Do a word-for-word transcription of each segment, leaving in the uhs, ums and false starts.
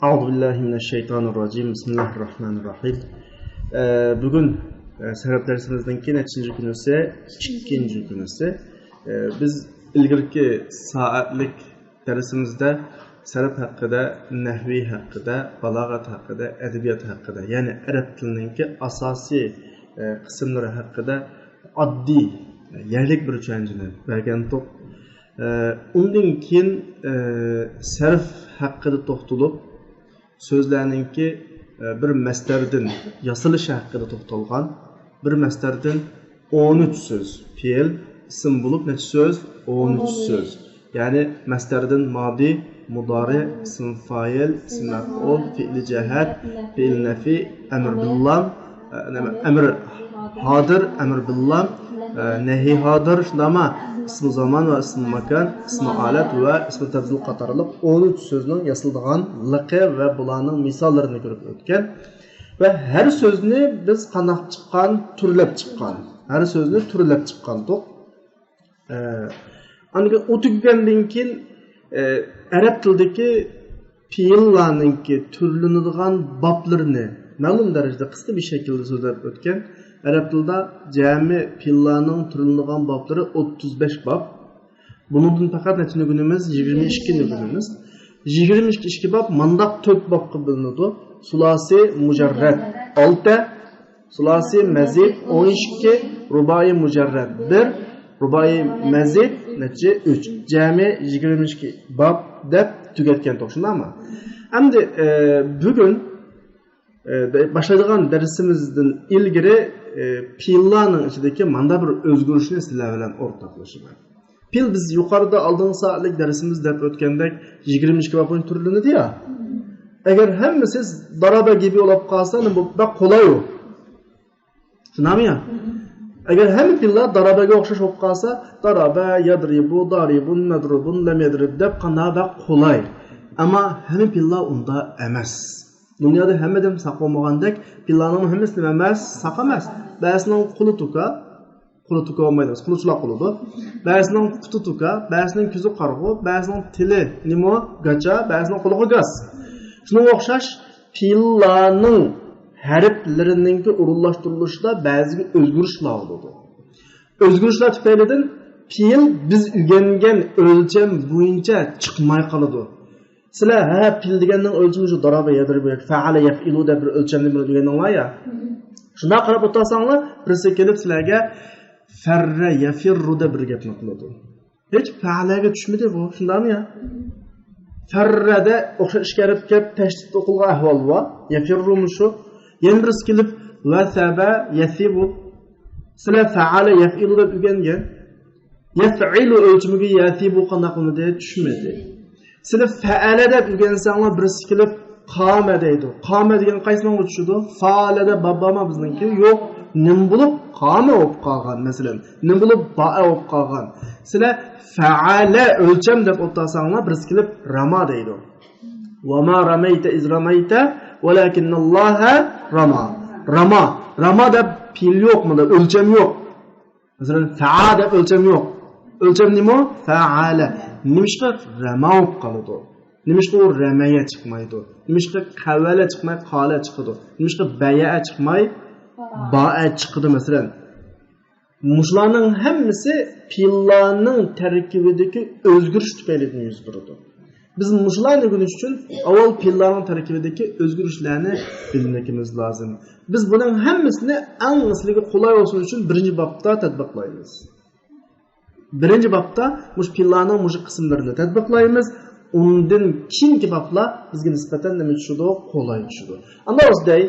أعوذ بالله من الشيطان الرجيم. بسم الله الرحمن الرحيم. ئە، بۈگۈن، ئە، سەرەپ دەرسىمىزنىڭكى نەچچىنچى كۈنىسى؟ ئىككىنچى كۈنىسى. ئە، بىز ئىلگىرىكى سائەتلىك دەرسىمىزدە سەرەپ ھەققىدە، نەھۋى ھەققىدە، بالاغەت ھەققىدە، ئەدەبىيات ھەققىدە، يەنى ئەرەب تىلىنىڭكى ئاساسىي، ئە، قىسىملىرى ھەققىدە ئاددىي، يەرلىك بىر چۈشەنچىنى بەرگەنتۇق. ئە، ئۇندىن كېيىن، ئە، سەرپ ھەققىدە توختىلىپ، سۆزلەرنىڭكى، ئە، بىر مەستەردىن ياسىلىشى ھەققىدە توختالغان. بىر مەستەردىن ئون ئۈچ سۆز، پېئىل، ئىسىم بولۇپ نەچچە سۆز؟ ئون ئۈچ سۆز. يەنى مەستەردىن مادى، مۇدارى، ئىسىم فائىل، ئىسىم مەپئۇل، پېئىل جەھەت، پېئىل نەفى، ئەمر بىللام، ئە، نېمە، ئەمر ھادىر، ئەمر بىللام، ئە، نەھى ھادىر، شۇنداقمۇ؟ ئىسمى زامان ۋە ئىسمى ماكان، ئىسمى ھالەت ۋە ئىسمى تەبدىل قاتارلىق ئون ئۈچ سۆزنىڭ ياسىلىدىغانلىقى ۋە بۇلارنىڭ مىساللىرىنى كۆرۈپ ئۆتكەن. ۋە ھەر سۆزنى بىز قانداق چىققان، تۈرلەپ چىققان. ھەر سۆزنى تۈرلەپ چىققانتۇق. ئە، ئاندىن كېيىن ئۇ تۈگىگەندىن كېيىن، ئە، ئەرەب تىلىدىكى پېئىللارنىڭكى تۈرلىنىدىغان بابلىرىنى مەلۇم دەرىجىدە قىسقا بىر شەكىلدە سۆزلەپ ئۆتكەن. ئەرەب تىلىدا جەمئىي پېئىللارنىڭ تۈرلىنىدىغان بابلىرى ئوتتۇز بەش باب. بۇنىڭدىن پەقەت نەچچىنى ئۆگىنىمىز؟ يىگىرمە ئىككىنى ئۆگىنىمىز. يىگىرمە ئىككى باب مانداق تۆت بابقا بۆلۈنىدۇ. سۇلاسىي مۇجەررەد ئالتە، سۇلاسىي مەزىد ئون ئىككى، رۇبائىي مۇجەررەد بىر، رۇبائىي مەزىد نەچچە؟ ئۈچ. جەمئىي يىگىرمە ئىككى باب دەپ تۈگەتكەنتۇق، شۇنداقمۇ؟ ئەمدى، ئە، بۈگۈن، ئە، باشلايدىغان دەرسىمىزدىن ئىلگىرى، ئە، پېئىللارنىڭ ئىچىدىكى مانداق بىر ئۆزگىرىشنى سىلەر بىلەن ئورتاقلىشىمەن. پېئىل بىز يۇقىرىدا ئالدىنقى سائەتلىك دەرسىمىزدە دەپ ئۆتكەندەك يىگىرمە ئىككى باب بويىچە تۈرلىنىدۇ يا. ئەگەر ھەممىسى دارابە گىبى بولۇپ قالسا، نېمە بولۇپ، بەك قولاي ئۇ. شۇنداقمۇ يا؟ ئەگەر ھەممە پېئىللار دارابەگە ئوخشاش بولۇپ قالسا، دارابە، يەدرىبۇ، دارىبۇن، مەدرۇبۇن، لەم يەدرىب دەپ قانداق بەك قولاي. ئەمما ھەممە پېئىللار ئۇنداق ئەمەس. دۇنيادا ھەممىدىن ساق بولمىغاندەك، پېئىللارنىڭ ھەممىسى نېمە ئەمەس؟ ساق ئەمەس. بەزىسىنىڭ قولى توكا، قولى توكا بولمايدۇ، قولى چولاق بولىدۇ. بەزىسىنىڭ پۇتى توكا، بەزىسىنىڭ كۆزى قارىغۇ، بەزىسىنىڭ تىلى نېمە، گاچا، بەزىسىنىڭ قۇلىقى گاس. شۇنىڭغا ئوخشاش پېئىللارنىڭ ھەرپلىرىنىڭكى ئورۇنلاشتۇرۇلۇشىدا بەزى ئۆزگىرىشلەر بولىدۇ. ئۆزگىرىشلەر تۈپەيلىدىن پېئىل بىز ئۆگەنگەن ئۆلچەم بويىچە چىقماي قالىدۇ. سىلەر، ھە، پېئىل دېگەننىڭ ئۆلچىمى شۇ دارابە يەدرىبۇ ياكى فەئەلە يەفئىلۇ دەپ بىر ئۆلچەمنى بىر ئۆگەندىڭلار يا. شۇنداق قاراپ ئولتۇرساڭلار، بىرسى كېلىپ سىلەرگە فەررە يەفىررۇ دەپ بىر گەپنى قىلىدۇ. ھېچ فەئەلەگە چۈشمىدى بۇ، شۇنداقمۇ يا؟ فەررەدە ئوخشاش ئىككى ھەرپ كەپ تەشدىد ئوقۇلغان ئەھۋال بار. يەفىررۇمۇ شۇ. يەنە بىرسى كېلىپ ۋەسەبە يەسىبۇ. سىلەر فەئەلە يەفئىلۇ دەپ ئۆگەنگەن. يەفئىلۇ ئۆلچىمىگە يەسىبۇ قانداق بولمىدى؟ چۈشمىدى. سىلەر فەئەلە دەپ ئۆگەنسەڭلار، بىرسى كېلىپ قامە دەيدۇ. قامە دېگەن قايسى ماڭغا چۈشىدۇ؟ فائەلە دەپ باب بارمۇ بىزنىڭكى؟ يوق. نېمە بولۇپ؟ قامە بولۇپ قالغان، مەسىلەن. نېمە بولۇپ؟ بائە بولۇپ قالغان. سىلەر فەئەلە ئۆلچەم دەپ ئولتۇرساڭلار، بىرسى كېلىپ راما دەيدۇ. ۋەما رەمەيتە ئىز رەمەيتە ۋەلەكىننەللاھە راما. راما. راما دەپ پېئىل يوق، مۇندا ئۆلچەم يوق. مەسىلەن، فەئا دەپ ئۆلچەم يوق. ئۆلچەم نېمە؟ فەئەلە. نېمىشقا راما بولۇپ قالىدۇ؟ نېمىشقا ئۇ رەمەيە چىقمايدۇ؟ نېمىشقا قەۋەلە چىقماي قالە چىقىدۇ؟ نېمىشقا بەيەئە چىقماي بائە چىقىدۇ، مەسىلەن؟ مۇشۇلارنىڭ ھەممىسى پېئىللارنىڭ تەركىبىدىكى ئۆزگىرىش تۈپەيلىدىن يۈز بېرىدۇ. بىز مۇشۇلارنى ئۆگىنىش ئۈچۈن ئاۋۋال پېئىللارنىڭ تەركىبىدىكى ئۆزگىرىشلەرنى بىلمىكىمىز لازىم. بىز بۇنىڭ ھەممىسىنى ئەڭ سىلىگە قولاي بولسۇن ئۈچۈن بىرىنچى بابتا تەتبىقلايمىز. بىرىنچى بابتا مۇشۇ پېئىللارنىڭ مۇشۇ قىسىملىرىنى تەتبىقلايمىز. ئۇندىن كېيىنكى بابلار بىزگە نىسبەتەن نېمە چۈشىدۇ؟ قولاي چۈشىدۇ. ئاندىن ئۆزدەي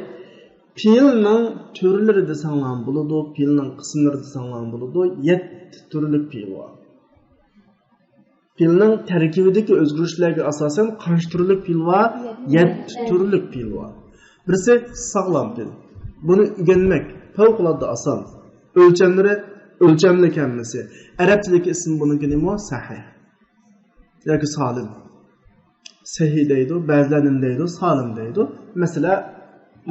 پېئىلنىڭ تۈرلىرى دېسەڭلارمۇ بولىدۇ، پېئىلنىڭ قىسىملىرى دېسەڭلارمۇ بولىدۇ. يەتتە تۈرلۈك پېئىل بار. پېئىلنىڭ تەركىبىدىكى ئۆزگىرىشلەرگە ئاساسەن قانچە تۈرلۈك پېئىل بار؟ يەتتە تۈرلۈك پېئىل بار. بىرسى ساغلام پېئىل. بۇنى ئۆگەنمەك پەۋقۇلئاددە ئاسان. ئۆلچەملىرى ئۆلچەملىك ھەممىسى. ئەرەبچىدىكى ئىسمى بۇنىڭكى نېمە؟ سەھىھ ياكى سالىم. سەھىھ دەيدۇ، بەزىلەر نېمە دەيدۇ؟ سالىم دەيدۇ. مەسىلە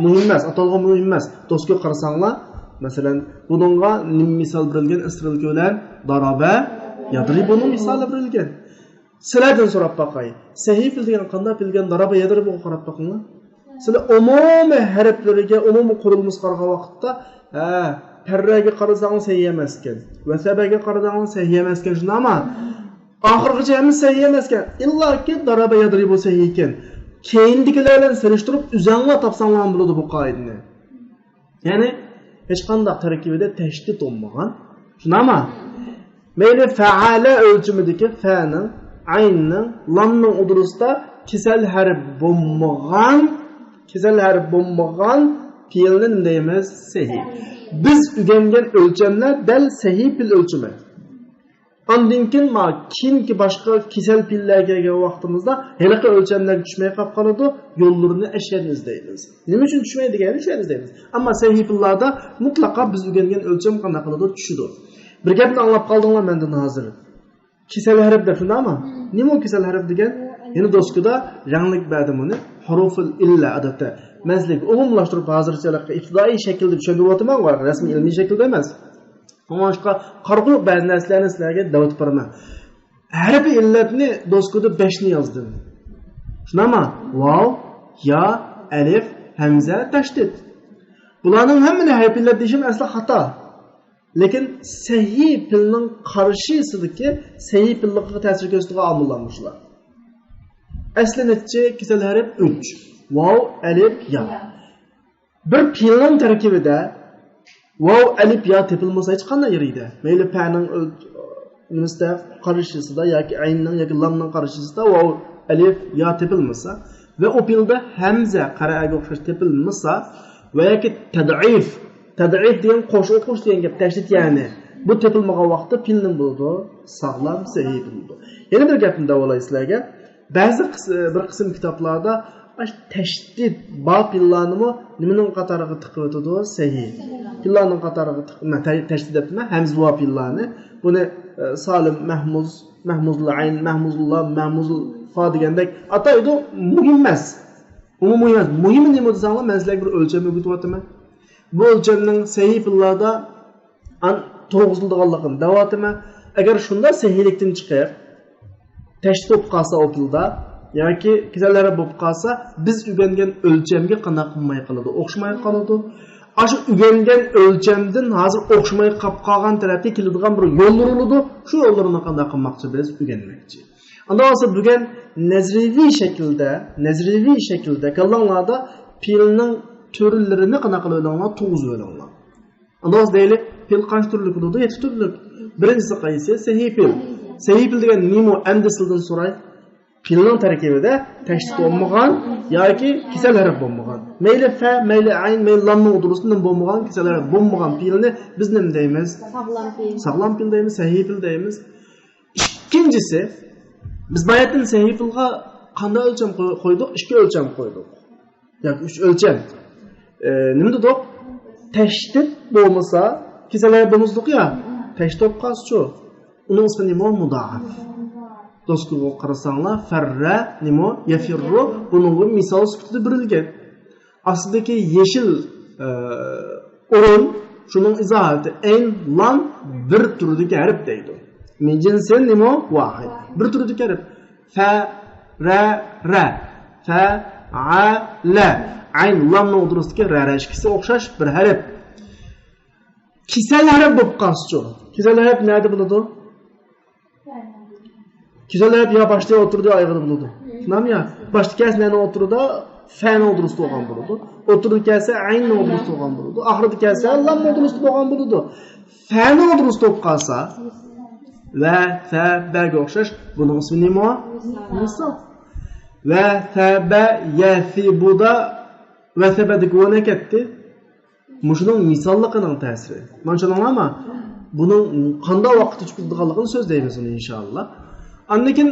مۇھىم ئەمەس، ئاتالغۇ مۇھىم ئەمەس. دوسكىغا قارىساڭلار، مەسىلەن، بۇنىڭغا نېمە مىسال بېرىلگەن؟ ئىسرىلكە بىلەن دارابە يەدرىبۇنىڭ مىسالى بېرىلگەن. سىلەردىن سوراپ باقاي. سەھىي پېئىل دېگەن قانداق پېئىل دېگەن؟ ضرب يضربغا قاراپ باقىڭلار. سىلەر ئومۇمىي ھەرپلىرىگە، ئومۇمىي قۇرۇلمىسىغا قارىغان ۋاقىتتا، ھە، پەررەگە قارىساڭلار سەھىي ئەمەسكەن، ۋەسەبەگە قارىساڭلار سەھىي ئەمەسكەن، شۇنداقمۇ؟ ئاخىرغىچە ھەممىسى سەھىي ئەمەسكەن. ئىللاكى ضرب يضرب سەھىيكەن. كەينىدىكىلەر بىلەن سېلىشتۇرۇپ ئۆزۈڭلار تاپساڭلار بولىدۇ بۇ قائىدىنى. يەنى ھېچقانداق تەركىبىدە تەشدىد بولمىغان. شۇنداقمۇ؟ مەيلى فەئەلە ئۆلچىمىدىكى فەنىڭ، ئەيننىڭ، لامنىڭ ئوتتۇرىسىدا كېسەل ھەرپ بولمىغان، كېسەل ھەرپ بولمىغان پېئىلنى نېمە دەيمىز؟ سەھىي. بىز ئۆگەنگەن ئۆلچەملەر دەل سەھىي پېئىل ئۆلچىمى. ئاندىن كېيىن ما كېيىنكى باشقا كېسەل پېئىللەرگە كەلگەن ۋاقتىمىزدا ھېلىقى ئۆلچەملەرگە چۈشمەي قاپ قالىدۇ، يوللىرىنى ئەشۇ يەردىن ئىزدەيمىز. نېمە ئۈچۈن چۈشمەيدىكەن؟ شۇ يەردىن ئىزدەيمىز. ئەمما سەھىي پېئىللاردا مۇتلەقا بىز ئۆگەنگەن ئۆلچەم قانداق قىلىدۇ؟ چۈشىدۇ. بىر گەپنى ئاڭلاپ قالدىڭلار مەندىن ھازىر. كېسەل ھەرپ دەپ، شۇنداقمۇ؟ نېمە ئۇ كېسەل ھەرپ دېگەن؟ يەنە دوسكىدا رەڭلىك بەردىم ئۇنى. ھۇرۇفۇل ئىللە ئادەتتە. مەن سىلەرگە ئومۇملاشتۇرۇپ ھازىرچە ئىپتىدائىي شەكىلدە چۈشەندۈرۈۋاتىمەن، رەسمىي ئىلمىي شەكىلدە ئەمەس. شۇڭلاشقا قارىغۇ بەزى نەرسىلەرنى سىلەرگە دەۋېتىپ بېرىمەن. ھەرپى ئىللەتنى دوسكىدا بەشنى يازدىم. شۇنداقمۇ؟ ۋاۋ، يا، ئەلىف، ھەمزە، تەشدىد. بۇلارنىڭ ھەممىنى ھەرپى ئىللەت دېيىشىم ئەسلى خاتا. لېكىن سەھىي پېئىلنىڭ قارشىسىدىكى سەھىي پېئىللىقىغا تەسىر كۆرسىتىدىغان ئامىللار مۇشۇلار. ئەسلى نەچچە كېسەل ھەرپ؟ ئۈچ. ۋاۋ، ئەلىپ، يا. بىر پېئىلنىڭ تەركىبىدە ۋاۋ، ئەلىپ، يا تېپىلمىسا ھېچقانداق يېرىدە، مەيلى پەنىڭ ئۆل-، نېمىسىدە، قارشىسىدا ياكى ئەيننىڭ ياكى لامنىڭ قارشىسىدا ۋاۋ، ئەلىپ، يا تېپىلمىسا ۋە ئۇ پېئىلدە ھەمزە، قەرەگە ئوخشاش تېپىلمىسا ۋە ياكى تەدئىف، تەدئىف دېگەن قوش ئوقۇش دېگەن گەپ، تەشدىد يەنى. بۇ تېپىلمىغان ۋاقىتتا پېئىل نېمە بولىدۇ؟ ساغلام، سەھىي بولىدۇ. يەنە بىر گەپنى دەۋالاي سىلەرگە. بەزى قىس-، بىر قىسىم كىتابلاردا ئاشۇ تەشدىد بار پېئىللارنىمۇ نېمىنىڭ قاتارىغا تىقىۋېتىدۇ؟ سەھىي. پېئىللارنىڭ قاتارىغا تىق-، مە-، تە-، تەشدىد دەپتىمەن، ھەمزە بار پېئىللارنى. بۇنى، ئە، سالىم، مەھمۇز، مەھمۇزۇل ئەين، مەھمۇزۇل لام، مەھمۇزۇل فا دېگەندەك ئاتايدۇ. مۇھىم ئەمەس. ئۇمۇ مۇھىم ئەمەس. مۇھىمى نېمە دېسەڭلار، مەن سىلەرگە بىر ئۆلچەم ئۆگىتىۋاتىمەن. بۇ ئۆلچەمنىڭ سەھىي پېئىللاردا ئان-، تۇرغۇزۇلىدىغانلىقىنى دەۋاتىمەن. ئەگەر شۇنداق سەھىيلىكتىن چىقىپ، تەشدىد بولۇپ قالسا ئۇ پېئىلدا ياكى كېسەل ھەرپ بولۇپ قالسا، بىز ئۆگەنگەن ئۆلچەمگە قانداق قىلماي قالىدۇ؟ ئوخشىماي قالىدۇ. ئاشۇ ئۆگەنگەن ئۆلچەمدىن ھازىر ئوخشىماي قاپ قالغان تەرەپكە كېلىدىغان بىر يوللار بولىدۇ. شۇ يوللىرىنى قانداق قىلماقچى بىز؟ ئۆگەنمەكچى. ئانداق بولسا بۈگۈن نەزەرىيىۋى شەكىلدە، نەزەرىيىۋى شەكىلدە كاللاڭلاردا پېئىلنىڭ تۈرلىرىنى قانداق قىلىۋېلىڭلار، تۇغۇزۇۋېلىڭلار. ئانداق بولسا دەيلى، پېئىل قانچە تۈرلۈك بولىدۇ؟ يەتتە تۈرلۈك. بىرىنچىسى قايسى؟ سەھىي پېئىل. سەھىي پېئىل دېگەن نېمە؟ ئەمدى سىلىدىن سوراي. پېئىلنىڭ تەركىبىدە تەشدىد بولمىغان ياكى كېسەل ھەرپ بولمىغان. مەيلى فە، مەيلى ئەين، مەيلى لامنىڭ ئوتتۇرىسىدا نېمە بولمىغان، كېسەل ھەرپ بولمىغان پېئىلنى بىز نېمە دەيمىز؟ ساغلام پېئىل. ساغلام پېئىل دەيمىز، سەھىي پېئىل دەيمىز. ئىككىنچىسى، بىز باياتىن سەھىي پېئىلغا قانداق ئۆلچەم قوي-، قويدۇق؟ ئىككى ئۆلچەم قويدۇق. ياكى ئۈچ ئۆلچەم. ئە، نېمە دېدۇق؟ تەشدىد بولمىسا، كېسەل ھەرپ بولمىسا دېدۇق يا. تەشدىد بولۇپ قالسىچۇ؟ ئۇنىڭ ئىسمى نېمە؟ مۇدائەپ. دوسكىغا قارىساڭلار، فەررە، نېمە؟ يەفىررۇ. بۇنىڭغا مىسال سۈپىتىدە بېرىلگەن. ئاستىدىكى يېشىل، ئە، ئورۇن، شۇنىڭ ئىزاھاتى. ئەين، لام بىر تۈردىكى ھەرپ دەيدۇ. مىن جىنسىن نېمە؟ ۋاھىد. بىر تۈردىكى ھەرپ. فە، رە، رە. فە، ئە، لە. ئەين، لامنىڭ ئوتتۇرىسىدىكى رە، رە ئىككىسى ئوخشاش بىر ھەرپ. كېسەل ھەرپ بولۇپ قالسىچۇ؟ كېسەل ھەرپ نەدە بولىدۇ؟ كېسەل ھەرپ يا باشتا يا ئوتتۇرىدا يا ئاخىرىدا بولىدۇ. شۇنداقمۇ يا؟ باشتا كەلسە نەنىڭ ئوتتۇرىدا؟ فەنىڭ ئوتتۇرىسىدا بولغان بولىدۇ. ئوتتۇرىدا كەلسە ئەيننىڭ ئوتتۇرىسىدا بولغان بولىدۇ. ئاخىرىدا كەلسە لامنىڭ ئوتتۇرىسىدا بولغان بولىدۇ. فەنىڭ ئوتتۇرىسىدا بولۇپ قالسا، ۋە، فە، بەگە ئوخشاش، بۇنىڭ ئىسمى نېمە؟ مىسال. ۋە، فە، بە، يە، فى، بۇدا، ۋە، سە، بەدىكى ۋە نە كەتتى. مۇشۇنىڭ مىساللىقىنىڭ تەسىرى. مانا چۈشەندىڭلارمۇ؟ بۇنىڭ قانداق ۋاقىتتا چىقىدىغانلىقىنى سۆزلەيمىز ئۇنى ئىنشائاللا. ئاندىن كېيىن،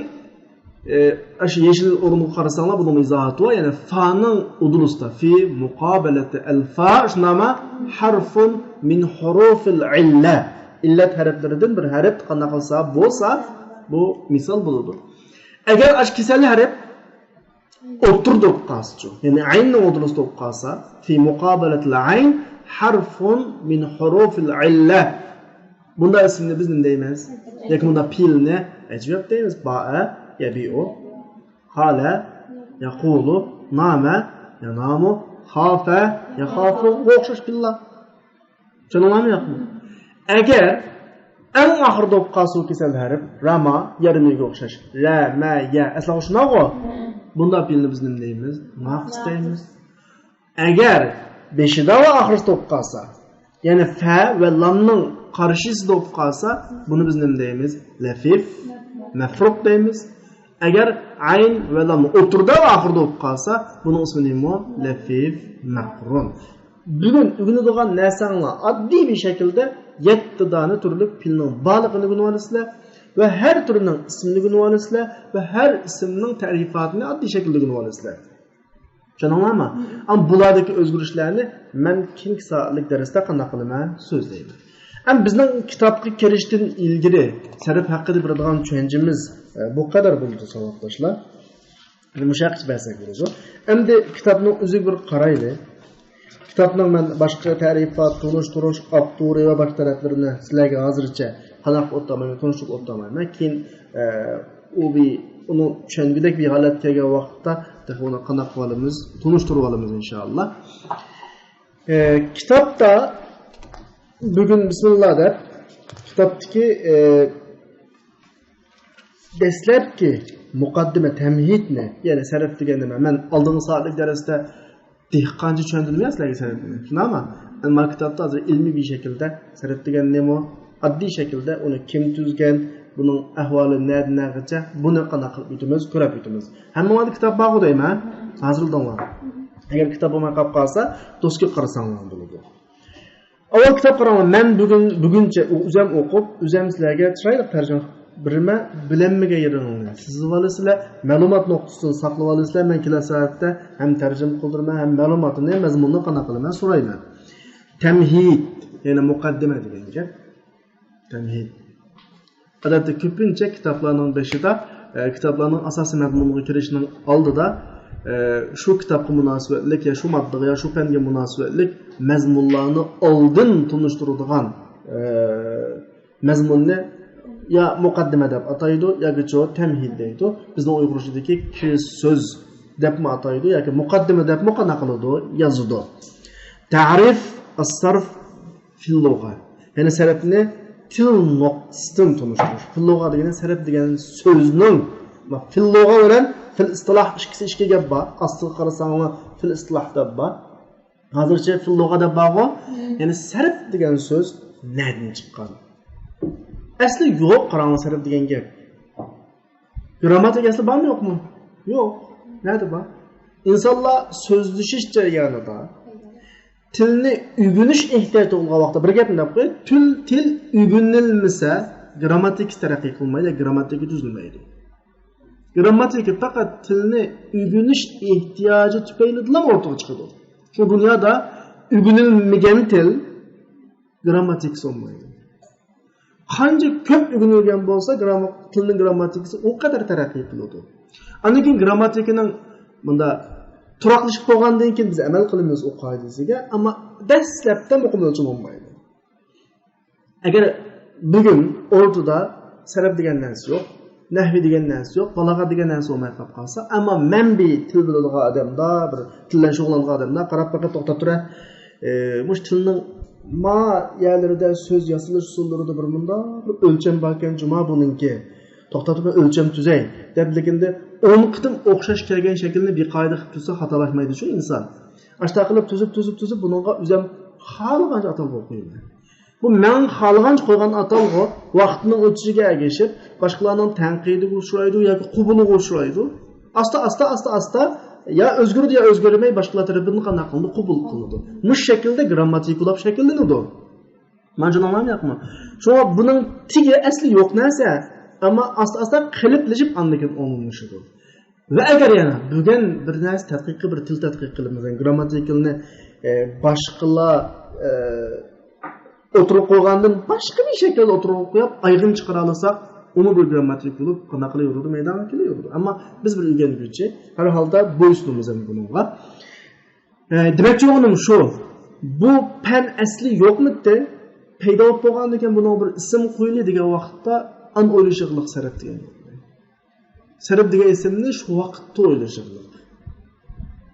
ئە، ئاشۇ يېشىل ئورۇنغا قارىساڭلار، بۇنىڭ ئىزاھاتى بار. يەنى فانىڭ ئۇدۇلۇسىدا، في مقابلة الفاء، شۇنداقمۇ؟ حرف من حروف العلة. ئىللەت ھەرپلىرىدىن بىر ھەرپ قانداق قىلسا بولسا، بۇ مىسال بولىدۇ. ئەگەر ئاشۇ كېسەل ھەرپ ئوتتۇرىدا بولۇپ قالسىچۇ؟ يەنى ئەيننىڭ ئوتتۇرىسىدا بولۇپ قالسا، في مقابلة العين حرف من حروف العلة. بۇنداق ئىسىمنى بىز نېمە دەيمىز؟ ياكى بۇنداق پېئىلنى ئەجۋەب دەيمىز. باءە، يەبىئۇ، قالە، يەقۇلۇ، نامە، يەنامۇ، خافە، يەخافۇغا ئوخشاش پېئىللار. چۈشەندىڭلارمۇ ياقمۇ؟ ئەگەر ئەڭ ئاخىرىدا بولۇپ قالسا ئۇ كېسەل ھەرپ، راما، يەرمىگە ئوخشاش. رە، مە، يە. ئەسلى شۇنداقغۇ؟ بۇنداق پېئىلنى بىز نېمە دەيمىز؟ ناقىس دەيمىز. ئەگەر بېشىدا ۋە ئاخىرىسىدا بولۇپ قالسا، يەنى فە ۋە لامنىڭ قارشىسىدا بولۇپ قالسا، بۇنى بىز نېمە دەيمىز؟ لەفىف، مەفرۇق دەيمىز. ئەگەر ئەين ۋە لام ئوتتۇرىدا ۋە ئاخىرىدا بولۇپ قالسا، بۇنىڭ ئىسمى نېمە؟ لەفىف، مەقرۇن. بۈگۈن ئۆگىنىدىغان نەرسەڭلار ئاددىي بىر شەكىلدە يەتتە دانە تۈرلۈك پېئىلنىڭ بارلىقىنى ئۆگىنىۋالىسىلەر ۋە ھەر تۈرىنىڭ ئىسمىنى ئۆگىنىۋالىسىلەر ۋە ھەر ئىسىمنىڭ تەرىپاتىنى ئاددىي شەكىلدە ئۆگىنىۋالىسىلەر. چۈشەندىڭلارمۇ؟ ئەمما بۇلاردىكى ئۆزگىرىشلەرنى مەن كېيىنكى سائەتلىك دەرستە قانداق قىلىمەن؟ سۆزلەيمەن. ئەمما بىزنىڭ كىتابقا كىرىشتىن ئىلگىرى سەرپ ھەققىدە بىلىدىغان چۈشەنچىمىز، ئە، بۇ قەدەر بولدى، ساۋاقداشلار. مۇشۇ ھەققىچە بەرسەك بولىدۇ. ئەمدى كىتابنىڭ ئۆزىگە بىر قارايلى. كىتابنىڭ مەن باشقا تەرىپات، تونۇشتۇرۇش، ئاپتورى ۋە باشقا تەرەپلىرىنى سىلەرگە ھازىرچە قانداق ئوتتۇرمايمەن، تونۇشتۇرۇپ ئوتتۇرمايمەن. كېيىن، ئە، ئۇ بىر، ئۇنىڭ چۈشەنگۈدەك بىر ھالەتكە كەلگەن ۋاقىتتا تېخى ئۇنى قانداق قىلىۋالىمىز، تونۇشتۇرۇۋالىمىز ئىنشائاللا. ئە، كىتابتا بۈگۈن بىسمىللا دەپ، كىتابتىكى، ئە، دەسلەپكى مۇقەددىمە، تەمھىدنى، يەنى سەرپ دېگەن نېمە؟ مەن ئالدىنقى سائەتلىك دەرستە دېھقانچە چۈشەندۈرمىگەن سىلەرگە سەرپنى. شۇنداقمۇ؟ ئەمما كىتابتا ھازىر ئىلمىي بىر شەكىلدە سەرپ دېگەن نېمە؟ ئاددىي شەكىلدە ئۇنى كىم تۈزگەن، بۇنىڭ ئەھۋالى نەدىن نەگىچە، بۇنى قانداق قىلىپ ئۆتىمىز، كۆرۈپ ئۆتىمىز. ھەممىڭلاردا كىتاب بارغۇ دەيمەن، ھازىرلىدىڭلار. ئەگەر كىتاب بولماي قاپ قالسا، دوسكىغا قارىساڭلار بولىدۇ. ئاۋۋال كىتاب قاراڭلار، مەن بۈگۈن، بۈگۈنچە ئۆزەم ئوقۇپ، ئۆزەم سىلەرگە چىرايلىق تەرجىمە بېرىمەن، بىلەلمىگەنلىرىڭلارنى سىزىۋالىسىلەر، مەلۇمات نۇقتىسىدىن ساقلىۋالىسىلەر، مەن كېلەر سائەتتە ھەم تەرجىمە قىلدۇرىمەن، ھەم مەلۇماتنى، مەزمۇننى قانداق قىلىمەن سورايمەن. تەمھىد، يەنى مۇقەددىمە دېگەن گەپ. تەمھىد. ئادەتتە كۆپىنچە كىتابلارنىڭ بېشىدا، ئە، كىتابلارنىڭ ئاساسىي مەزمۇنىغا كىرىشنىڭ ئالدىدا، ئە، شۇ كىتابقا مۇناسىۋەتلىك يا شۇ ماددىغا يا شۇ پەنگە مۇناسىۋەتلىك مەزمۇنلارنى ئالدىن تونۇشتۇرىدىغان، ئە، مەزمۇننى يا مۇقەددىمە دەپ ئاتايدۇ، ياكى چۇ تەمھىد دەيدۇ. بىزنىڭ ئۇيغۇرچىدىكى كىرىش سۆز دەپمۇ ئاتايدۇ ياكى مۇقەددىمە دەپمۇ قانداق قىلىدۇ، يازىدۇ. تەرىف ئەسسەرف فىل لۇغە. يەنى سەرپنى تىل نۇقتىسىدىن تونۇشتۇرۇش. فىل لۇغە دېگىنى سەرپ دېگەن سۆزنىڭ، فىل لۇغە بىلەن فىل ئىستىلاھ ئىككىسى ئىككى گەپ بار. ئاستىغا قارىساڭلار فىل ئىستىلاھ دەپ بار. ھازىرچە فىل لۇغە دەپ بارغۇ. يەنى سەرپ دېگەن سۆز نەدىن چىققان؟ ئەسلى يوق، قاراڭلار، سەرپ دېگەن گەپ. گرامماتىكا ئەسلى بارمۇ يوقمۇ؟ يوق. نەدە بار؟ ئىنسانلار سۆزلىشىش جەريانىدا تىلنى ئۆگىنىش ئېھتىياجى تۇغۇلغان ۋاقىتتا بىر گەپنى دەپ قوياي، تىل، تىل ئۆگىنىلمىسە، گرامماتىكا تەرەققىي قىلمايدۇ، گرامماتىكا تۈزۈلمەيدۇ. گرامماتىكا پەقەت تىلنى ئۆگىنىش ئېھتىياجى تۈپەيلىدىلا ئورتىغا چىقىدۇ. شۇ دۇنيادا ئۆگىنىلمىگەن تىل گرامماتىكىسى بولمايدۇ. قانچە كۆپ ئۆگىنىلگەن بولسا، گرامما-، تىلنىڭ گرامماتىكىسى ئۇ قەدەر تەرەققىي قىلىدۇ. ئاندىن كېيىن گرامماتىكىنىڭ مۇنداق تۇراقلىشىپ بولغاندىن كېيىن بىز ئەمەل قىلىمىز ئۇ قائىدىسىگە، ئەمما دەسلەپتە مۇقىم ئۆلچىمى بولمايدۇ. ئەگەر بۈگۈن ئوردىدا سەرپ دېگەن نەرسە يوق، نەھۋى دېگەن نەرسە يوق، بالاغەت دېگەن نەرسە بولماي قاپ قالسا، ئەمما مەن بىر تىل بىلىدىغان ئادەمدا، بىر تىل بىلەن شۇغۇللانغان ئادەمدا قاراپ پەقەت توختاپ تۇرە. ئى، مۇشۇ تىلنىڭ ما يەرلىرىدە سۆز ياسىلىش ئۇسۇللىرىدا بىر مۇنداق بىر ئۆلچەم باركەن جۇما بۇنىڭكى. توختاپ تۇرۇپ ئۆلچەم تۈزەي دەپ، لېكىندە ئون قېتىم ئوخشاش كەلگەن شەكىلنى بىر قائىدە قىلىپ تۈزسە خاتالاشمايدۇ شۇ ئىنسان. ئاشۇنداق قىلىپ تۈزۈپ، تۈزۈپ، تۈزۈپ بۇنىڭغا ئۆزەم خالىغانچە ئاتالغۇ قويىمەن. بۇ مەن خالىغانچە قويغان ئاتالغۇ ۋاقىتنىڭ ئۆتۈشىگە ئەگىشىپ، باشقىلارنىڭ تەنقىدىگە ئۇچرايدۇ ياكى قوبۇلىغا ئۇچرايدۇ. ئاستا، ئاستا، ئاستا، ئاستا، يا ئۆزگىرىدۇ، يا ئۆزگەرمەي، باشقىلار تەرىپىدىن قانداق قىلىنىدۇ؟ قوبۇل قىلىنىدۇ. مۇشۇ شەكىلدە گرامماتىكىلاپ شەكىللىنىدۇ. مانا شۇنىڭلارمۇ ياقمۇ؟ شۇڭا بۇنىڭ تېگى ئەسلى يوق نەرسە، ئەمما ئاستا، ئاستا قېلىپلىشىپ، ئاندىن كېيىن ئومۇملىشىدۇ. ۋە ئەگەر يەنە بۈگۈن بىر نەرسە تەتقىق قىلىپ، بىر تىل تەتقىق قىلىپ، مەسىلەن، گرامماتىكىلنى، ئە، باشقىلار، ئە، ئوتتۇرىغا قويغاندىن باشقا بىر شەكىلدە ئوتتۇرىغا قويۇپ، ئايىغىنى چىقىرالىساق، ئۇمۇ بىر گرامماتىك بولۇپ، قانداق قىلىۋېرىدۇ، مەيدانغا كېلىۋېرىدۇ. ئەمما بىز بىر ئۆگەنگۈچى، ھەر ھالدا بويسۇنىمىز ئەمدى بۇنىڭغا. ئە، دېمەكچى بولغىنىم شۇ، بۇ پەن ئەسلى يوقمىتى؟ پەيدا بولۇپ بولغاندىكىن بۇنىڭغا بىر ئىسىم قويىلى دېگەن ۋاقىتتا ئان ئويلىشىغلىق سەرپ دېگەن. سەرپ دېگەن ئىسىمنى شۇ ۋاقىتتا ئويلىشىڭلار.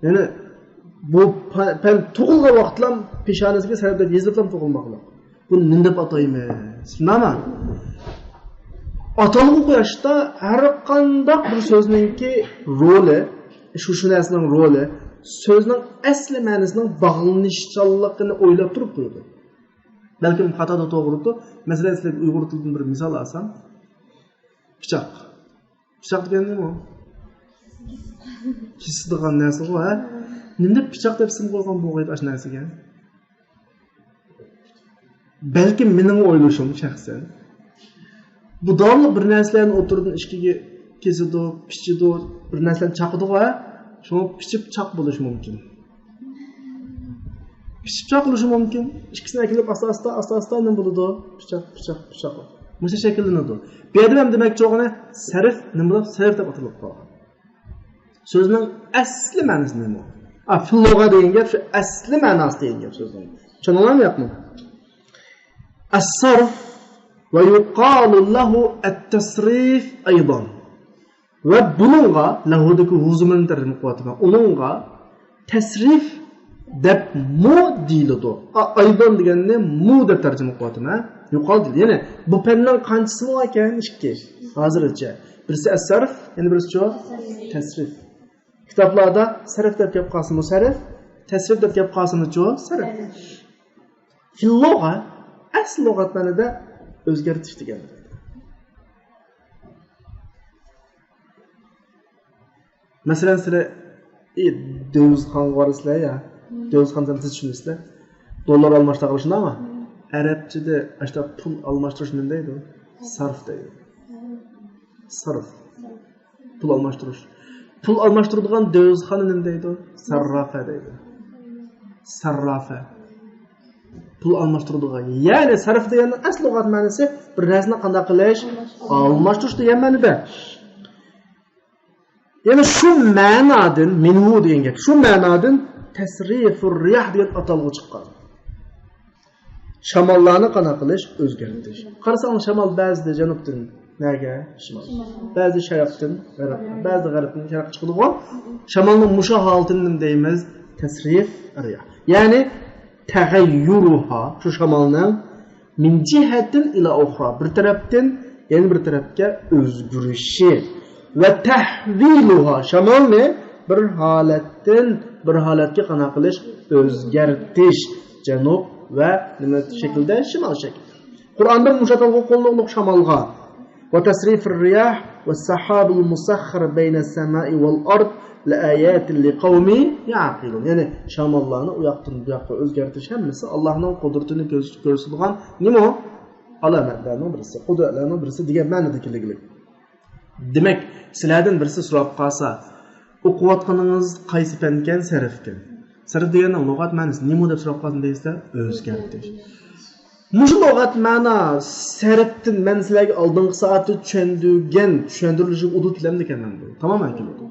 يەنى بۇ پە-، پەن تۇغۇلغان ۋاقىتلا پېشانىسىگە سەرپ دەپ يېزىپلا تۇغۇلماقلىق. بۇنى نېمە دەپ ئاتايمىز؟ شۇنداقمۇ؟ ئاتالغۇ قويۇشتا ھەر قانداق بىر سۆزنىڭكى رولى، شۇ، شۇ نەرسىنىڭ رولى، سۆزنىڭ ئەسلى مەنىسىنىڭ باغلىنىشچانلىقىنى ئويلاپ تۇرۇپ قويىدۇ. بەلكىم خاتا توغرىدۇ. مەسىلەن، سىلەرگە ئۇيغۇر تىلىدىن بىر مىسال ئالسام، پىچاق. پىچاق دېگەن نېمە ئۇ؟ كېسىدىغان نەرسىغۇ، ھە؟ نېمە دەپ پىچاق دەپ ئىسىم قويغان بولغايدى ئاشۇ نەرسىگە؟ بەلكىم مېنىڭ ئويلىشىم شەخسەن. بۇ داۋاملىق بىر نەرسىلەرنى ئوتتۇرىدىن ئىككىگە كېسىدۇ، پىچىدۇ، بىر نەرسىلەرنى چاقىدىغۇ، ھە؟ شۇڭا پىچىپ چاق بولۇشى مۇمكىن. پىچىپ چاق بولۇشى مۇمكىن. ئىككىسىنى ئەكىلىپ ئاستا-ئاستا، ئاستا-ئاستا نېمە بولىدۇ؟ پىچاق، پىچاق، پىچاق. مۇشۇ شەكىللىنىدۇ. بۇ يەردە ھەم دېمەكچى بولغىنى سەرف، نېمە بولۇپ سەرف دەپ ئاتىلىپ قالغان. سۆزنىڭ ئەسلى مەنىسى نېمە؟ ئا، فىللۇغە دېگەن گەپ شۇ، ئەسلى مەناسى دېگەن گەپ سۆزنىڭ. چۈشەندىڭلارمۇ ياقمۇ؟ ئەسسەرف ۋە يۇقالۇ لەھۇ ئەتتەسرىف ئەيضان. ۋە بۇنىڭغا، لەھۇدىكى ھۇ زۇمىرىنى تەرجىمە قىلىۋاتىمەن. ئۇنىڭغا تەسرىف دەپمۇ دېيىلىدۇ. ئا، ئەيضان دېگەننى مۇ دەپ تەرجىمە قىلىۋاتىمەن. يۇقال دېيىلىدۇ. يەنى بۇ پەننىڭ قانچىسى بار ئىكەن؟ ئىككى. ھازىرچە. بىرسى ئەسسەرف، يەنە بىرسىچۇ؟ تەسرىف. كىتابلاردا سەرف دەپ كەپ قالسىمۇ سەرف، تەسرىف دەپ كەپ قالسىمۇچۇ سەرف. فىللۇغە، ئەسلى لۇغەت مەنىدە ئۆزگەرتىش دېگەن. مەسىلەن، سىلەر، ئى، دۆۋزخانغا بارىسىلەر يا؟ دۆۋزخانىدا سىز چۈشىنىسىلەر. دوللار ئالماشتۇرغىلى، شۇنداقمۇ؟ ئەرەبچىدە ئاشۇنداق پۇل ئالماشتۇرۇش نېمە دەيدۇ؟ سەرف دەيدۇ. سەرف. پۇل ئالماشتۇرۇش. پۇل ئالماشتۇرىدىغان دۆۋزخانا نېمە دەيدۇ؟ سەررافە دەيدۇ. سەررافە. پۇل ئالماشتۇرىدىغان. يەنى سەرف دېگەننىڭ ئەسلى لۇغەت مەنىسى بىر نەرسىنى قانداق قىلىش؟ ئالماشتۇرۇش دېگەن مەنىدە. يەنى شۇ مەنادىن، مىنھۇ دېگەن گەپ، شۇ مەنادىن تەسرىفۇر رىياھ دېگەن ئاتالغۇ چىققان. شاماللارنى قانداق قىلىش؟ ئۆزگەرتىش. قارىساڭ، شامال بەزىدە جەنۇبتىن نەگە؟ شىمال. بەزىدە شەرقتىن غەربكە، بەزىدە غەربتىن شەرققە چىقىدىغۇ. شامالنىڭ مۇشۇ ھالىتىنى نېمە دەيمىز؟ تەسرىف رىياھ. يەنى تەغەييۇرۇھا، شۇ شامالنىڭ مىن جىھەتىن ئىلا ئۇخرا، بىر تەرەپتىن يەنە بىر تەرەپكە ئۆزگىرىشى. ۋە تەھۋىلۇھا، شامالنى بىر ھالەتتىن بىر ھالەتكە قانداق قىلىش؟ ئۆزگەرتىش. جەنۇب ۋە نېمە شەكىلدە؟ شىمال شەكلىدە. قۇرئاندا مۇشۇ ئاتالغۇ قوللىنىلغان شامالغا. ۋە تەسرىفۇر رىياھ ۋە سەھابۇل مۇسەخخەر بەينەس سەمائى ۋەل ئەرد لە ئاياتىن لىقەۋمى يەقىلۇن. يەنى شاماللارنى ئۇ ياقتىن بۇ ياققا ئۆزگەرتىش ھەممىسى ئاللاھنىڭ قۇدرىتىنى كۆرس-، كۆرسىتىدىغان نېمە ئۇ؟ ئالامەتلەرنىڭ بىرسى، قۇدرەتلەرنىڭ بىرسى دېگەن مەنىدە كېلىدىكەن. دېمەك، سىلەردىن بىرسى سوراپ قالسا، ئوقۇۋاتقىنىڭىز قايسى پەنكەن؟ سەرفكەن. سەرف دېگەننىڭ لۇغەت مەنىسى نېمە دەپ سوراپ قالسا دەيسىلەر؟ ئۆزگەرتىش. مۇشۇ لۇغەت مەنا سەرپتىن مەن سىلەرگە ئالدىنقى سائەتتە چۈشەندۈرگەن، چۈشەندۈرۈلۈشىگە ئۇدۇل تىلەمدىكەنمەن بۇ. تامامەن كېلىدۇ.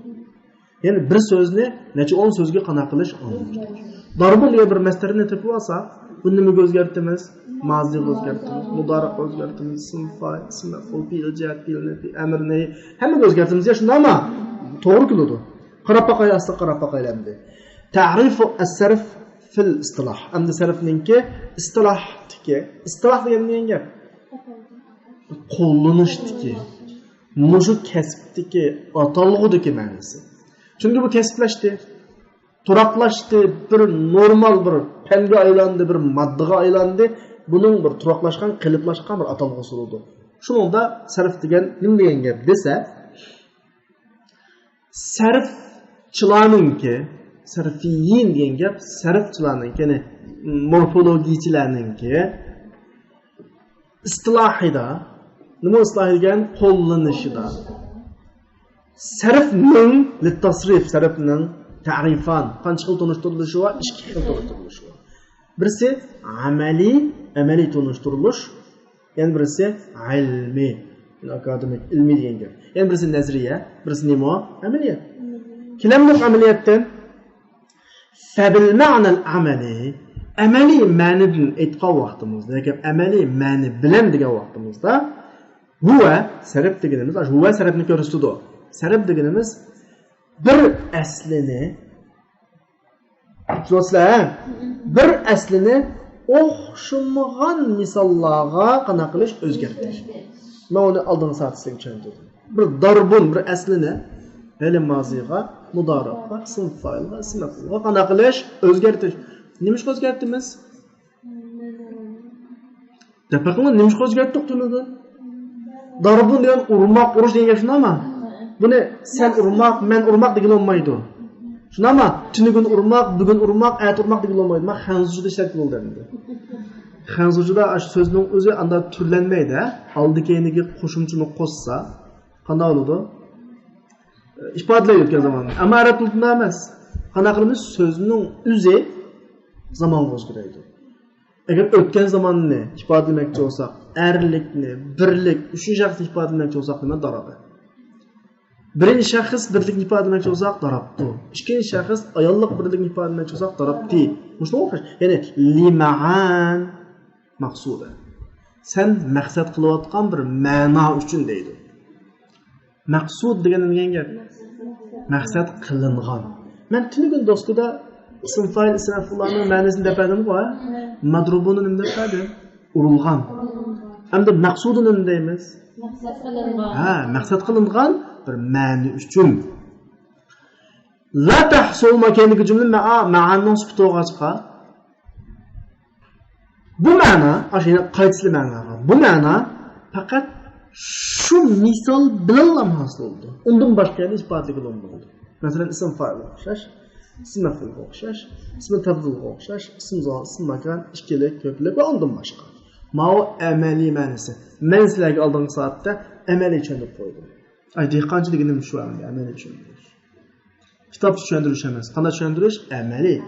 يەنى بىر سۆزنى نەچچە ئون سۆزگە قانداق قىلىش ئالماشتۇرۇش. داربۇن دېگەن بىر مەسدەرنى تېپىۋالسا، بۇنى نېمىگە ئۆزگەرتىمىز؟ مازىغا ئۆزگەرتىمىز، مۇدارىئغا ئۆزگەرتىمىز، ئىسىم فائىل، ئىسىم مەفئۇل، پېئىل جەھەت، پېئىل نەپئى، ئەمىر نەھى، ھەممىگە ئۆزگەرتىمىز يا، شۇنداقمۇ؟ توغرا كېلىدۇ. قاراپ باقايلى، ئاستا قاراپ باقايلى ئەمدى. تەرىفۇ ئەسسەرف فىل ئىستىلاھ. ئەمدى سەرفنىڭكى ئىستىلاھتىكى، ئىستىلاھ دېگەن نېمە گەپ؟ قوللىنىشتىكى، مۇشۇ كەسىپتىكى، ئاتالغۇدىكى مەنىسى. چۈنكى بۇ كەسىپلەشتى، تۇراقلاشتى، بىر نورمال بىر پەنگە ئايلاندى، بىر ماددىغا ئايلاندى. بۇنىڭ بىر تۇراقلاشقان، قېلىپلاشقان بىر ئاتالغۇسى بولىدۇ. شۇنىڭدا سەرف دېگەن نېمە دېگەن گەپ دېسە، سەرفچىلارنىڭكى، سەرفىيين دېگەن گەپ سەرفچىلارنىڭكى، يەنى مورفولوگىيچىلارنىڭكى ئىستىلاھىدا، نېمە ئىستىلاھى دېگەن؟ قوللىنىشىدا. سەرفنىڭ، لىتتەسرىف، سەرفنىڭ تەرىفان، قانچە خىل تونۇشتۇرۇلۇشى بار؟ ئىككى خىل تونۇشتۇرۇلۇشى بار. بىرسى ئەمەلىي، ئەمەلىي تونۇشتۇرۇلۇش، يەنە بىرسى ئىلمىي، يەنى ئاكادېمىك، ئىلمىي دېگەن گەپ. يەنە بىرسى نەزەرىيە، بىرسى نېمە؟ ئەمەلىيەت. كېلەمدۇق ئەمەلىيەتتىن. فەبىل مەنەل ئەمەلىي، ئەمەلىي مەنىدىن ئېيتقان ۋاقتىمىزدا، ياكى ئەمەلىي مەنە بىلەن دېگەن ۋاقتىمىزدا، ھۇۋە سەرف دېگىنىمىز، ئاشۇ ھۇۋە سەرفنى كۆرسىتىدۇ. سەرپ دېگىنىمىز بىر ئەسلىنى، چۈشىنىۋاتىسىلەر، ھە؟ بىر ئەسلىنى ئوخشىمىغان مىساللارغا قانداق قىلىش؟ ئۆزگەرتىش. مەن ئۇنى ئالدىنقى سائەتتە سىزگە چۈشەندۈردۈم. بىر داربۇن، بىر ئەسلىنى پېئىل مازىغا، مۇدارىئغا، ئىسىم فائىلغا، ئىسىم مەپئۇلغا قانداق قىلىش؟ ئۆزگەرتىش. نېمىشقا ئۆزگەرتىمىز؟ دەپ بېقىڭلار، نېمىشقا ئۆزگەرتتۇق تۈنۈگۈن؟ داربۇن دېگەن ئۇرماق، ئۇرۇش دېگەن گەپ شۇنداقمۇ؟ بۇنى سەن ئۇرماق، مەن ئۇرماق دېگىلى بولمايدۇ. شۇنداقمۇ؟ تۈنۈگۈن ئۇرماق، بۈگۈن ئۇرماق، ئەتە ئۇرماق دېگىلى بولمايدۇ. مانا خەنزۇچىدا ئىشلەتكىلى بولىدۇ ئەمدى. خەنزۇچىدا ئاشۇ سۆزنىڭ ئۆزى ئاندا تۈرلەنمەيدۇ، ھە؟ ئالدى كەينىدىكى قوشۇمچىنى قوشسا قانداق بولىدۇ؟ ئىپادىلەيدۇ ئۆتكەن زاماننى. ئەمما ئەرەب تىلىدا ئۇنداق ئەمەس. قانداق قىلىمىز؟ سۆزنىڭ ئۆزى زامانغا ئۆزگىرەيدۇ. ئەگەر ئۆتكەن زاماننى ئىپادىلىمەكچى بولساق، ئەرلىكنى، بىرلىك، ئۈچىنچى شەخسنى ئىپادىلىمەكچى بولساق، نېمە؟ دارابە. بىرىنچى شەخس بىرلىكنى ئىپادىلىمەكچى بولساق، داراپتۇ. ئىككىنچى شەخس ئاياللىق بىرلىكنى ئىپادىلىمەكچى بولساق، داراپتى. مۇشۇنىڭغا ئوخشاش. يەنى لىمەئان مەقسۇدە. سەن مەقسەت قىلىۋاتقان بىر مەنا ئۈچۈن دەيدۇ. مەقسۇد دېگەن نېمە دېگەن گەپ؟ مەقسەت قىلىنغان. مەن تۈنۈگۈن دوسكىدا ئىسىم فائىل، ئىسىم مەپئۇللارنىڭ مەنىسىنى دەپ بەردىمغۇ، ھە؟ مەدرۇبۇنى نېمە دەپ بەردىم؟ ئۇرۇلغان. ئەمدى مەقسۇدىنى نېمە دەيمىز؟ مەقسەت قىلىنغان. ھە، مەقسەت قىلىنغان بىر مەنە ئۈچۈن. لا تەھسۇل، ما كەينىدىكى جۈملە مەئا، مەئانىنىڭ سۈپىتى بولغاچقا، بۇ مەنا، ئاشۇ يەنە قايتىسىلا مەناغا. بۇ مەنا پەقەت شۇ مىسال بىلەنلا ھاسىل بولىدۇ. ئۇندىن باشقا يەردە ئىپادىلىگىلى بولمايدۇ. مەسىلەن، ئىسىم فائىلغا ئوخشاش، ئىسىم مەپئۇلغا ئوخشاش، ئىسمى تەپزىلغا ئوخشاش، ئىسىم زامان، ئىسىم ماكان، ئىككىلىك، كۆپلۈك ۋە ئۇندىن باشقا. ماۋۇ ئەمەلىي مەنىسى. مەن سىلەرگە ئالدىنقى سائەتتە ئەمەلىي چۈشەندۈرۈپ قويدۇم. ئاي، دېھقانچى دېگىنىم شۇ ئەمەلىي، ئەمەلىي چۈشەندۈرۈش. كىتابتا چۈشەندۈرۈش ئەمەس. قانداق چۈشەندۈرۈش؟ ئەمەلىي.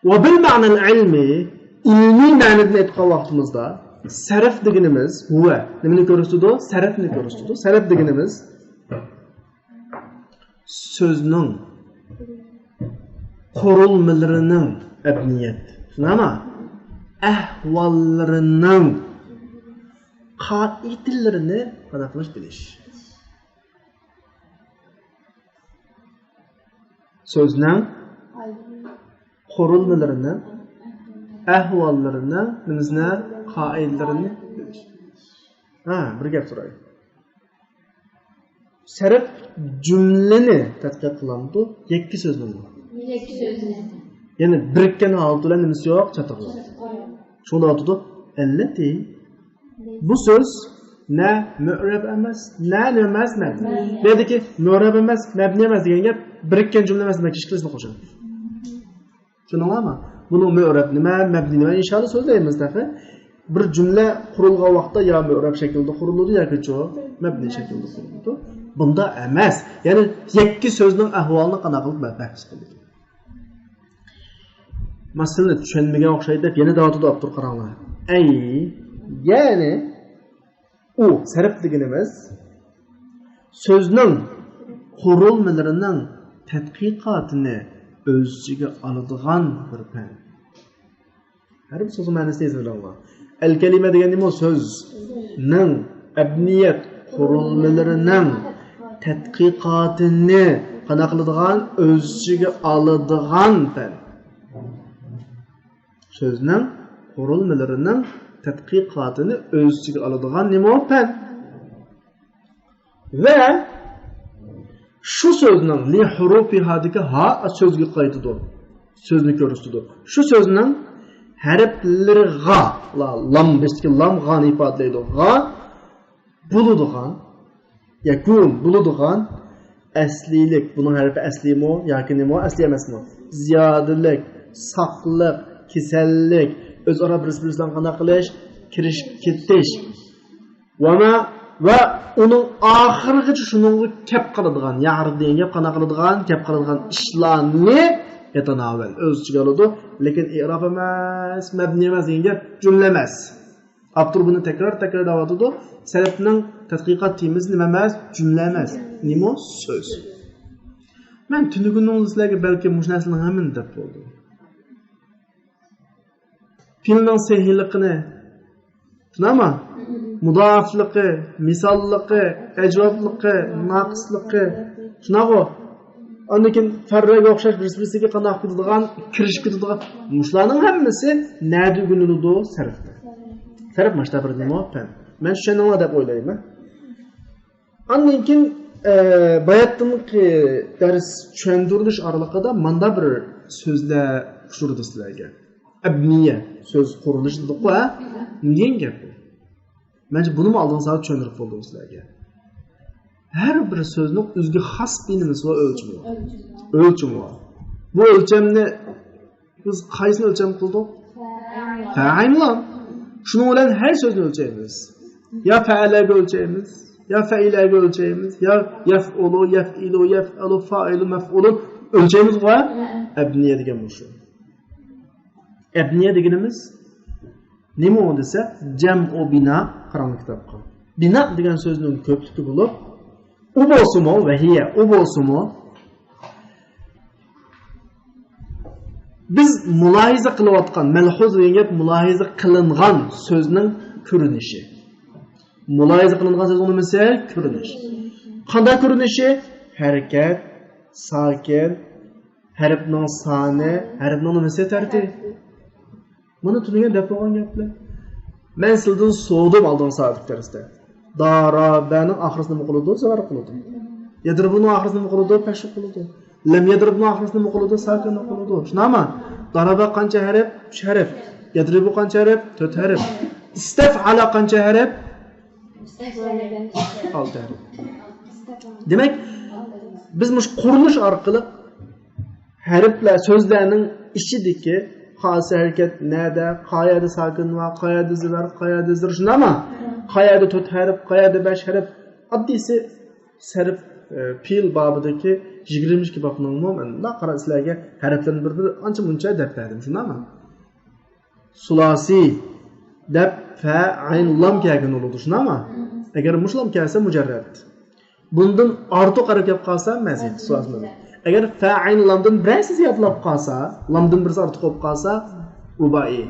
ۋە بىل مەنەل ئىلمى، ئىلمىي مەنىدىن ئېيتقان ۋاقتىمىزدا، سەرپ دېگىنىمىز ھۇۋە نېمىنى كۆرسىتىدۇ؟ سەرپنى كۆرسىتىدۇ. سەرپ دېگىنىمىز سۆزنىڭ قۇرۇلمىلىرىنىڭ، ئەبنىيەت، شۇنداقمۇ؟ ئەھۋاللىرىنىڭ قائىدىلىرىنى قانداق قىلىش؟ بىلىش. سۆزنىڭ قۇرۇلمىلىرىنىڭ، ئەھۋاللىرىنىڭ نېمىسىنى؟ قائىدىلىرىنى بىلىش. ھە، بىر گەپ سوراي. سەرپ جۈملىنى تەتقىق قىلامدۇ، يەككە سۆزنىمۇ؟ يەككە سۆزنى. يەنى بىرىككەن ھالىتى بىلەن نېمىسى يوق؟ چاتىقى يوق. چاتىقى يوق. شۇنداق ئاتىدۇ. ئەللەتى. بۇ سۆز نە مۇئرەب ئەمەس، نە نېمە ئەمەس، مەبنى. مەبنى. بۇ يەردىكى مۇئرەب ئەمەس، مەبنى ئەمەس دېگەن گەپ بىرىككەن جۈملە ئەمەس، دېمەك، ئىككىلىسىنى قوشىدۇ. چۈشەندىڭلارمۇ؟ بۇنىڭ مۇئرەب نېمە، مەبنى نېمە، ئىنشائاللا سۆزلەيمىز تېخى. بىر جۈملە قۇرۇلغان ۋاقىتتا يا مۇئرەب شەكلىدە قۇرۇلىدۇ ياكى چۇ مەبنى شەكلىدە قۇرۇلىدۇ. بۇنداق ئەمەس. يەنى يەككە سۆزنىڭ ئەھۋالىنى قانداق قىلىپ بەھس قىلىدۇ. مەسىلىنى چۈشەنمىگەن ئوخشايدۇ دەپ يەنە دەۋاتىدۇ ئاپتور، قاراڭلار. ئەي، يەنى ئۇ سەرپ دېگىنىمىز سۆزنىڭ قۇرۇلمىلىرىنىڭ تەتقىقاتىنى ئۆز ئىچىگە ئالىدىغان بىر پەن. ھەر بىر سۆزنىڭ مەنىسىنى يېزىۋېلىڭلار. ئەل كەلىمە دېگەن نېمە؟ سۆزنىڭ ئەبنىيەت قۇرۇلمىلىرىنىڭ تەتقىقاتىنى قانداق قىلىدىغان؟ ئۆز ئىچىگە ئالىدىغان پەن. سۆزنىڭ قۇرۇلمىلىرىنىڭ تەتقىقاتىنى ئۆز ئىچىگە ئالىدىغان نېمە؟ پەن. ۋە شۇ سۆزنىڭ لى ھۇرۇفىھادىكى ھا سۆزگە قايتىدۇ. سۆزنى كۆرسىتىدۇ. شۇ سۆزنىڭ ھەرپلىرىغا، لا-، لام، بېشىدىكى لام غانى ئىپادىلەيدۇ. غا بولىدىغان، يەكۇن بولىدىغان ئەسلىيلىك، بۇنىڭ ھەرپى ئەسلىيمۇ ياكى نېمە، ئەسلىي ئەمەسمۇ؟ زىيادىلىك، ساقلىق، كېسەللىك، ئۆزئارا بىرسى بىرسى بىلەن قانداق قىلىش؟ كىرىشىپ كېتىش. ۋە مە-، ۋە ئۇنىڭ ئاخىرىغىچە شۇنىڭغا كەپ قالىدىغان، يەئرۇد دېگەن گەپ قانداق قىلىدىغان؟ كەپ قالىدىغان ئىشلارنى يەتەناۋەل، ئۆز ئىچىگە ئالىدۇ. لېكىن ئىئراب ئەمەس، مەبنى ئەمەس دېگەن گەپ جۈملە ئەمەس. ئاپتور بۇنى تەكرار، تەكرار دەۋاتىدۇ. سەرپنىڭ تەتقىقات تېمىسى نېمە ئەمەس؟ جۈملە ئەمەس. نېمە؟ سۆز. مەن تۈنۈگۈننىڭ سىلەرگە بەلكىم مۇشۇ نەرسىنىڭ ھەممىنى دەپ بولدۇم. پېئىلنىڭ سەھىھلىقىنى، تۇنامۇ؟ مۇدائىپلىقى، مىساللىقى، ئەجۋابلىقى، ناقىسلىقى. شۇنداقغۇ؟ ئاندىن كېيىن فەررەگە ئوخشاش بىرسى-بىرسىگە قانداق كېتىدىغان، كىرىشىپ كېتىدىغان. مۇشۇلارنىڭ ھەممىسى نەدە ئۆگىنىلىدۇ؟ سەرپتە. سەرپ ماشتا بىر نېمە؟ پەن. مەن چۈشەندىڭلار دەپ ئويلايمەن. ئاندىن كېيىن، ئە، باياتتىنقى دەرس چۈشەندۈرۈلۈش ئارىلىقىدا ماندا بىر سۆزلەر ئۇچرىدى سىلەرگە. ئەبنىيە، سۆز قۇرۇلۇشى دېدۇققۇ، ھە؟ نېمە دېگەن گەپ بۇ؟ مەنچە بۇنىمۇ ئالدىنقى سائەت چۈشەندۈرۈپ بولدۇم سىلەرگە. ھەر بىر سۆزنىڭ ئۆزىگە خاس بىر نېمىسى بار، ئۆلچىمى بار. ئۆلچىمى بار. بۇ ئۆلچەمنى بىز قايسىنى ئۆلچەم قىلدۇق؟ فەئەينلام. شۇنىڭ بىلەن ھەر سۆزنى ئۆلچەيمىز. يا فەئەلەگە ئۆلچەيمىز، يا فەئىلەگە ئۆلچەيمىز، يا يەفئۇلۇ، يەفئىلۇ، يەفئەلۇ، فائىلۇ، مەفئۇلۇن ئۆلچەيمىزغۇ. ئەبنىيە دېگەن بۇ شۇ. ئەبنىيە دېگىنىمىز نېمە ئۇ دېسە، جەمئۇ بىنا، قاراڭ كىتابقا. بىنا دېگەن سۆزنىڭ كۆپلۈكى بولۇپ، ئۇ بولسىمۇ، ۋەھىيە، ئۇ بولسىمۇ، بىز مۇلاھىزە قىلىۋاتقان، مەلھۇز دېگەن گەپ مۇلاھىزە قىلىنغان سۆزنىڭ كۆرۈنۈشى. مۇلاھىزە قىلىنغان سۆزنىڭ نېمىسى؟ كۆرۈنۈش. قانداق كۆرۈنۈشى؟ ھەرىكەت، ساكىن، ھەرپنىڭ سانى، ھەرپنىڭ نېمىسى؟ تەرتىپى. بۇنى تۈنۈگۈن دەپ بولغان گەپلەر. مەن سىلىدىن سورىدىم ئالدىنقى سائەتلىك دەرستە. دارابەنىڭ ئاخىرىسى نېمە قىلىدۇ؟ زاۋار قىلىدۇ. يەدرىبۇنىڭ ئاخىرىسى نېمە قىلىدۇ؟ پەشۇ قىلىدۇ. لەم يەدرىبنىڭ ئاخىرىسى نېمە قىلىدۇ؟ ساكىن قىلىدۇ. شۇنداقمۇ؟ دارابا قانچە ھەرپ؟ ئۈچ ھەرپ. يەدرىبۇ قانچە ھەرپ؟ تۆت ھەرپ. ئىستەفئەلە قانچە ھەرپ؟ ئالتە ھەرپ. دېمەك، بىز مۇشۇ قۇرۇلۇش ئارقىلىق ھەرپلەر، سۆزلەرنىڭ ئىچىدىكى قايسى ھەرىكەت نەدە، قايەردە ساكىن بار، قايەردە زىبەر، قايەردە زىر، شۇنداقمۇ؟ قايەردە تۆت ھەرپ، قايەردە بەش ھەرپ. ئاددىيسى سەرپ، ئە، پېئىل بابىدىكى يىگىرمە ئىككى بابنىڭمۇ مەن مۇنداق قارا سىلەرگە ھەرپلەرنى بىر-بىر ئانچە-مۇنچە دەپ بەردىم، شۇنداقمۇ؟ سۇلاسىي دەپ فە، ئەين، لام كەلگەن بولىدۇ، شۇنداقمۇ؟ ئەگەر مۇشۇ لام كەلسە مۇجەررەت. بۇندىن ئارتۇق ھەرپ كەپ قالسا مەزىد، سۇلاسىي مەزىد. ئەگەر فە، ئەين، لامدىن بىرەرسى زىيادىلاپ قالسا، لامدىن بىرسى ئارتۇق بولۇپ قالسا، رۇبائىي.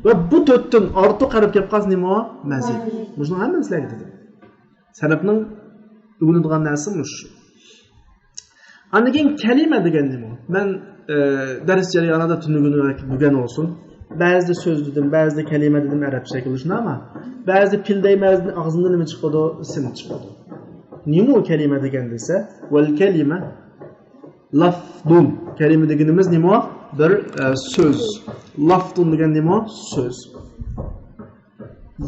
ۋە بۇ تۆتتىن ئارتۇق ھەرپ كەپ قالسا نېمە ئۇ؟ مەزىد. مۇشۇنىڭ ھەممىسىنى سىلەرگە دېدىم. سەرپنىڭ ئۆگىنىدىغان نەرسىسى مۇشۇ. ئاندىن كېيىن كەلىمە دېگەن نېمە؟ مەن، ئە، دەرس جەريانىدا تۈنۈگۈن ياكى بۈگۈن بولسۇن، بەزىدە سۆز دېدىم، بەزىدە كەلىمە دېدىم، ئەرەبچە شەكىلدە، شۇنداقمۇ؟ بەزىدە پېئىل دەيمەن، ئاغزىمدىن نېمە چىقىدۇ؟ ئىسىم چىقىدۇ. نېمە ئۇ كەلىمە دېگەن دېسە، ۋەل كەلىمە لەفزۇن. كەلىمە دېگىنىمىز نېمە؟ بىر، ئە، سۆز. لەفزۇن دېگەن نېمە؟ سۆز.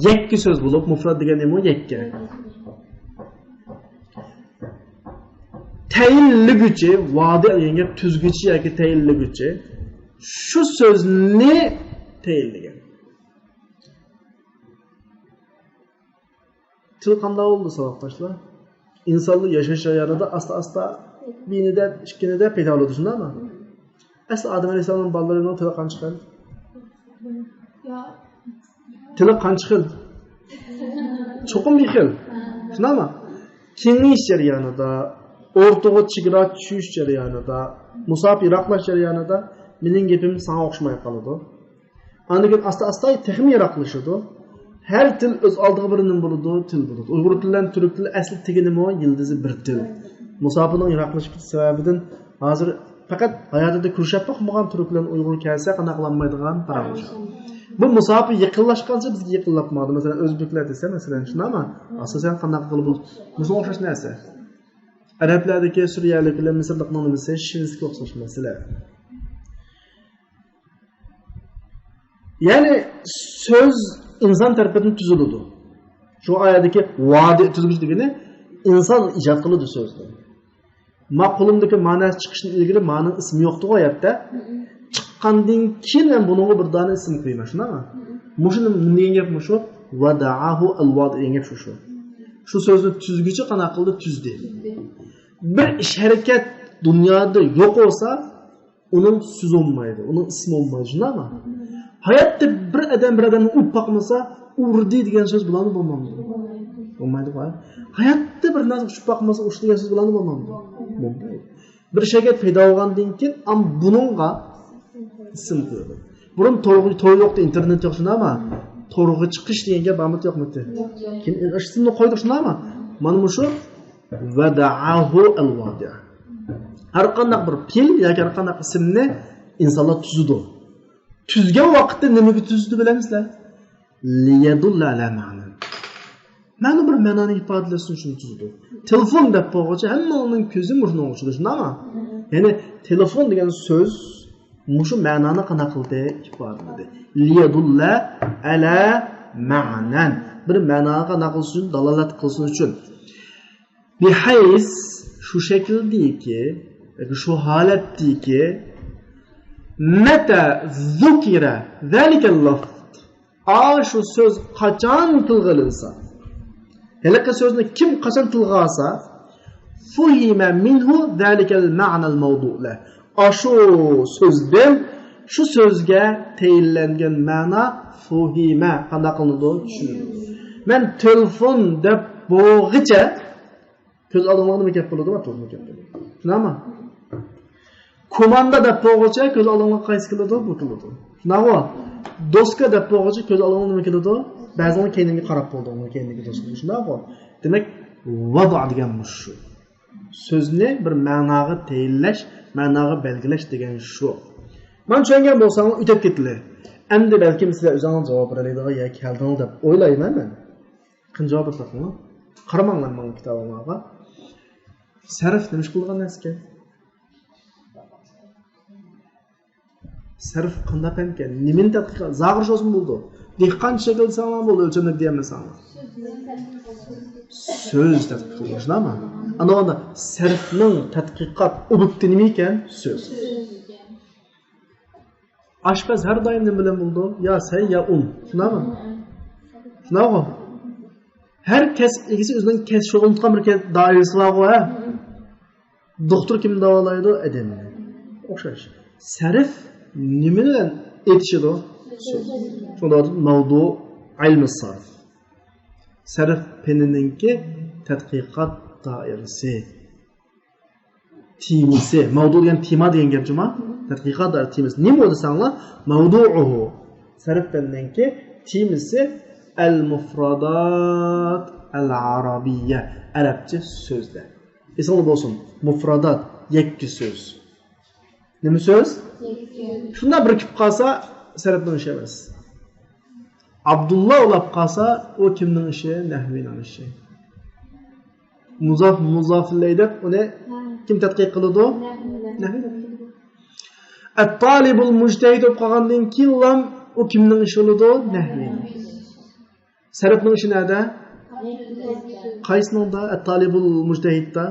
يەككە سۆز بولۇپ، مۇفرەت دېگەن نېمە؟ يەككە. تەيىنلىگۈچى، ۋادى دېگەن گەپ تۈزگۈچى ياكى تەيىنلىگۈچى. شۇ سۆزنى تەيىنلىگەن. تىل قانداق بولدى، ساۋاقداشلار؟ ئىنسانلار ياشاش جەريانىدا ئاستا-ئاستا بىرنى دەپ، ئىككىنى دەپ پەيدا بولىدۇ، شۇنداقمۇ؟ ئەسلى ئادەم ئەلەيھىسسالامنىڭ بالىلىرىنىڭ تىلى قانچە خىل؟ تىلى قانچە خىل؟ چوقۇم بىر خىل. شۇنداقمۇ؟ كېڭىيىش جەريانىدا، ئوتتۇرىغا چېگرا چۈشۈش جەريانىدا، مۇساپە يىراقلاش جەريانىدا مېنىڭ گېپىم ساڭا ئوخشىماي قالىدۇ. ئاندىن كېيىن ئاستا-ئاستا تېخىمۇ يىراقلىشىدۇ. ھەر تىل ئۆز ئالدىغا بىر نېمە بولىدۇ؟ تىل بولىدۇ. ئۇيغۇر تىلى بىلەن تۈرك تىلى ئەسلى تېگى نېمە؟ يىلتىزى بىر تىل. مۇساپىنىڭ يىراقلىشىپ كېتىش سەۋەبىدىن ھازىر پەقەت ھاياتىدا كۆرۈشۈپ باقمىغان تۈرك بىلەن ئۇيغۇر كەلسە قانداق قىلالمايدىغان پاراڭلىشىدۇ. بۇ مۇساپە يېقىنلاشقانسېرى بىزگە يېقىنلاپ ماڭىدۇ. مەسىلەن، ئۆزبېكلەر دېسە، مەسىلەن، شۇنداقمۇ؟ ئاساسەن قانداق قىلىپ بولىدۇ؟ مۇشۇنىڭغا ئوخشاش نەرسە. ئەرەبلەردىكى، سۈرىيەلىك بىلەن مىسىرلىقنىڭ نېمىسى؟ شىۋىسىگە ئوخشاش مەسىلە. يەنى سۆز ئىنسان تەرىپىدىن تۈزۈلىدۇ. شۇ ئايەتتىكى ۋادى تۈزگۈچ دېگىنى ئىنسان ئىجاد قىلىدۇ سۆزنى. ما قولۇمدىكى ما نەرسە چىقىشتىن ئىلگىرى مانىڭ ئىسمى يوقتىغۇ ئايەتتە. چىققاندىن كېيىن مەن بۇنىڭغا بىر دانە ئىسىم قويىمەن، شۇنداقمۇ؟ مۇشۇ نېمە دېگەن گەپ مۇشۇ؟ ۋەدەئەھۇ ئەل ۋادى دېگەن گەپ شۇ، شۇ. شۇ سۆزنى تۈزگۈچى قانداق قىلدى؟ تۈزدى. بىر ئىش ھەرىكەت دۇنيادا يوق بولسا، ئۇنىڭ سۆزى بولمايدۇ، ئۇنىڭ ئىسمى بولمايدۇ، شۇنداقمۇ؟ ھاياتتا بىر ئادەم بىر ئادەمنى ئۇرۇپ باقمىسا، ئۇردى دېگەن سۆز بولامدۇ، بولمامدۇ؟ بولمايدۇ. ھاياتتا بىر نەرسە ئۇچۇپ باقمىسا، ئۇچتى دېگەن سۆز بولامدۇ، بولمامدۇ؟ بولمايدۇ. بىر شەركەت پەيدا بولغاندىن كېيىن، ئام بۇنىڭغا ئىسىم قويىدۇ. بۇرۇن توي، توي يوقتى، ئىنتېرنېت يوق، شۇنداقمۇ؟ تورغا چىقىش دېگەن گەپ بارمىدى يوقمىدى؟ يوق، يوق. كېيىن ئىسىمنى قويدۇق، شۇنداقمۇ؟ مانا مۇشۇ ۋەدەئەھۇ ئەل ۋادىئ. ھەر قانداق بىر پېئىل ياكى ھەر قانداق ئىسىمنى ئىنسانلار تۈزىدۇ. تۈزگەن ۋاقىتتا نېمىگە تۈزىدۇ بىلەمسىلەر؟ لىيەدۇللە ئەلە مەنەن. مەلۇم بىر مەنانى ئىپادىلەش ئۈچۈن تۈزىدۇ. تېلېفون دەپ بولغۇچە ھەممىڭنىڭ كۆزى مۇشۇنىڭغا چۈشىدۇ، شۇنداقمۇ؟ يەنى تېلېفون دېگەن سۆز مۇشۇ مەنانى قانداق قىلدى؟ ئىپادىلىدى. لىيەدۇللە ئەلە مەنەن. بىر مەناغا قانداق قىلسۇن؟ دالالەت قىلسۇن ئۈچۈن. بىھەيس، شۇ شەكىلدىكى، ياكى شۇ ھالەتتىكى، مەتە زۇكىرە زەلىكەل لەفز. ئاشۇ سۆز قاچان تىلغا ئېلىنسا، ھېلىقى سۆزنى كىم قاچان تىلغا ئالسا، فۇھىمە مىنھۇ زەلىكەل مەنەل مەۋدۇئ لەھ. ئاشۇ سۆزدىن شۇ سۆزگە تەيىنلەنگەن مەنا فۇھىمە قانداق قىلىنىدۇ؟ چۈشىنىدۇ. مەن تېلېفون دەپ بولغىچە كۆز ئالدىڭلارغا نېمە كەپ بولىدۇ؟ ماتور نېمە كەپ بولىدۇ؟ شۇنداقمۇ؟ كوماندا دەپ بولغۇچە كۆز ئالدىڭلارغا قايسى كېلىدۇ؟ بۇ كېلىدۇ. شۇنداقمۇ؟ دوسكا دەپ بولغۇچە كۆز ئالدىڭلارغا نېمە كېلىدۇ؟ بەزىڭلار كەينىڭگە قاراپ بولدۇڭلار، كەينىدىكى دوسكا. شۇنداقمۇ؟ دېمەك، ۋەدۇ دېگەن مۇشۇ. سۆزنى بىر مەناغا تەيىنلەش، مەناغا بەلگىلەش دېگەن شۇ. مانا چۈشەنگەن بولساڭلار ئۆتۈپ كېتىلى. ئەمدى بەلكىم سىلەر ئۆزۈڭلار جاۋاب بېرەلەيدىغان يەرگە كەلدىڭلار دەپ ئويلايمەن مەن. قېنى جاۋاب بېرىپ بېقىڭلار. قارىماڭلار ماڭا كىتابىڭلارغا. سەرف نېمە ئىش قىلىدىغان نەرسىكەن؟ سەرف قانداق پەنكەن؟ نېمىنى تەتقىق قىل-، زاغرا شوسمۇ بولىدۇ. دېھقان شەكىل دېسەڭلار بولىدۇ، ئۆلچەملەپ دېيەلمىسەڭلار. سۆز تەتقىق قىلىدۇ، شۇنداقمۇ؟ ئانا ئۇندا سەرفنىڭ تەتقىقات ئوبيېكتى نېمە ئىكەن؟ سۆز. ئاشپەز ھەر دائىم نېمە بىلەن بولىدۇ؟ يا سەي، يا ئۇن. شۇنداقمۇ؟ شۇنداقمۇ؟ ھەر كەسىپ ئىگىسى ئۆزىنىڭ كەسىپ شۇغۇللىنىدىغان بىر كە-، دائىرىسى بارغۇ، ھە؟ دوختۇر كىمنى داۋالايدۇ؟ ئادەمنى. ئوخشاش. سەرف نېمە بىلەن ئېتىشىدۇ؟ سۆز. شۇڭا دەۋاتىدۇ، مەۋدۇ ئىلمى سەرف. سەرف پېنىنىڭكى تەتقىقات دائىرىسى. تېمىسى، مەۋدۇ دېگەن تېما دېگەن گەپ جۇما. تەتقىقات دائىرە تېمىسى. نېمە بۇ دېسەڭلار، مەۋدۇئۇھۇ. سەرف پەننىڭكى تېمىسى ئەل مۇفرادات ئەل ئەرەبىيە. ئەرەبچە سۆزلەر. ئېسىڭلار بولسۇن، مۇفرادات، يەككە سۆز. نېمە سۆز؟ شۇنداق بىرىكىپ قالسا، سەرفنىڭ ئىشى ئەمەس. ئابدۇللا ئۇلاپ قالسا، ئۇ كىمنىڭ ئىشى؟ نەھۋىنىڭ ئىشى. مۇزاف، مۇزاف ئىلەيھ دەپ ئۇنى كىم تەتقىق قىلىدۇ؟ نەھۋى. ئەت-تالىبۇل مۇجتەھىد بولۇپ قالغاندىن كېيىنلا ئۇ كىمنىڭ ئىشى بولىدۇ؟ نەھۋىنىڭ. سەرفنىڭ ئىشى نەدە؟ قايسىنىڭدا؟ ئەت-تالىبۇل مۇجتەھىدتا؟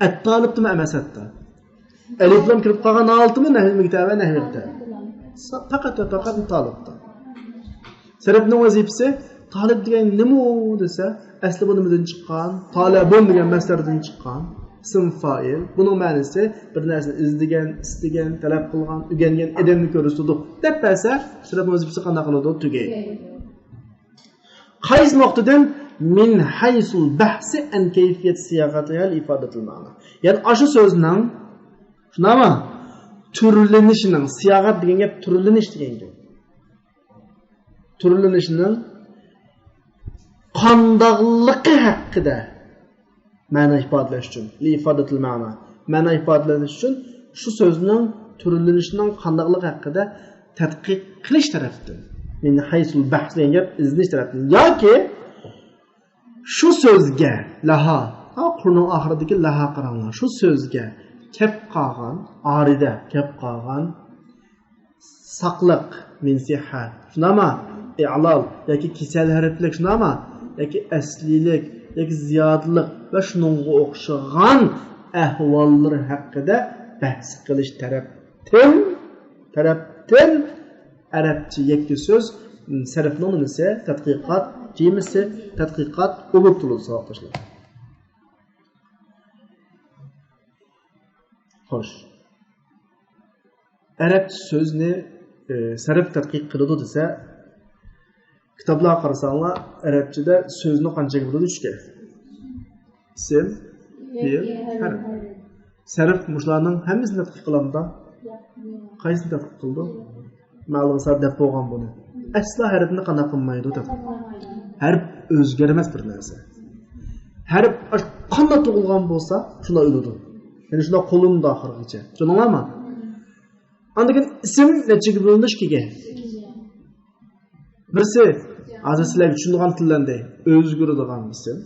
ئەت-تالىبتىمۇ ئەمەس ھەتتا. ئەلىف لام كىرىپ قالغان ھالىتىمۇ نەھۋىگە تەۋە، نەھۋىگە تەۋە. پەقەت ۋە پەقەت تالىبتا. سەرفنىڭ ۋەزىپىسى، تالىب دېگەن نېمە ئۇ دېسە، ئەسلى بۇ نېمىدىن چىققان؟ تالەبۇن دېگەن مەسدەردىن چىققان. ئىسىم فائىل. بۇنىڭ مەنىسى بىر نەرسىنى ئىزدىگەن، ئىستىگەن، تەلەپ قىلغان، ئۆگەنگەن ئادەمنى كۆرسىتىدۇ دەپ بەرسە، سەرفنىڭ ۋەزىپىسى قانداق قىلىدۇ؟ تۈگەيدۇ. قايسى نۇقتىدىن؟ مىن ھەيسۇل بەھسى ئەن كەيفىيەت سىياغەتىھا لىئىفادەتىل مەنا. يەنى ئاشۇ سۆزنىڭ، شۇنداقمۇ؟ تۈرلىنىشىنىڭ، سىياغەت دېگەن گەپ تۈرلىنىش دېگەن گەپ. تۈرلىنىشىنىڭ قانداقلىقى ھەققىدە مەنا ئىپادىلەش ئۈچۈن، لىئىفادەتىل مەنا، مەنا ئىپادىلەش ئۈچۈن شۇ سۆزنىڭ تۈرلىنىشىنىڭ قانداقلىقى ھەققىدە تەتقىق قىلىش تەرەپتىن، مىن ھەيسۇل بەھس دېگەن گەپ ئىزدىنىش تەرەپتىن ياكى شۇ سۆزگە، لەھا، ھا، قۇرنىڭ ئاخىرىدىكى لەھا قاراڭلار، شۇ سۆزگە كەپ قالغان، ئارىدە كەپ قالغان ساقلىق، مىن سىھھە، شۇنداقمۇ؟ ئىئلال ياكى كېسەل ھەرپلىك، شۇنداقمۇ؟ ياكى ئەسلىيلىك ياكى زىيادىلىق ۋە شۇنىڭغا ئوخشىغان ئەھۋاللىرى ھەققىدە بەھس قىلىش تەرەپتىن، تەرەپتىن ئەرەبچە يەككە سۆز، سەرفنىڭ نېمىسى؟ تەتقىقات تېمىسى، تەتقىقات ئوبيېكتى بولىدۇ، ساۋاقداشلار. خوش. ئەرەب سۆزنى، ئى، سەرف تەتقىق قىلىدۇ دېسە، كىتابلارغا قارىساڭلار، ئەرەبچىدە سۆزنى قانچىگە بۆلىدۇ؟ ئۈچكە. ئىسىم، پېئىل، ھەرپ. سەرف مۇشۇلارنىڭ ھەممىسىنى تەتقىق قىلامدا؟ قايسىنى تەتقىق قىلىدۇ؟ مەلۇم سەۋەب دەپ بولغان بۇنى. ئەسلا ھەرپنى قانداق قىلمايدۇ دەپ. ھەرپ ئۆزگەرمەس بىر نەرسە. ھەرپ قانداق تۇغۇلغان بولسا، شۇنداق ئۆلىدۇ. يەنى شۇنداق قولۇنىدۇ ئاخىرغىچە. چۈشەندىڭلارمۇ؟ ئاندىن كېيىن ئىسىم نەچچىگە بۆلۈنىدۇ؟ ئىككىگە. بىرسى، ھازىر سىلەرگە چۈشىنىدىغان تىللەردە ئۆزگىرىدىغان ئىسىم.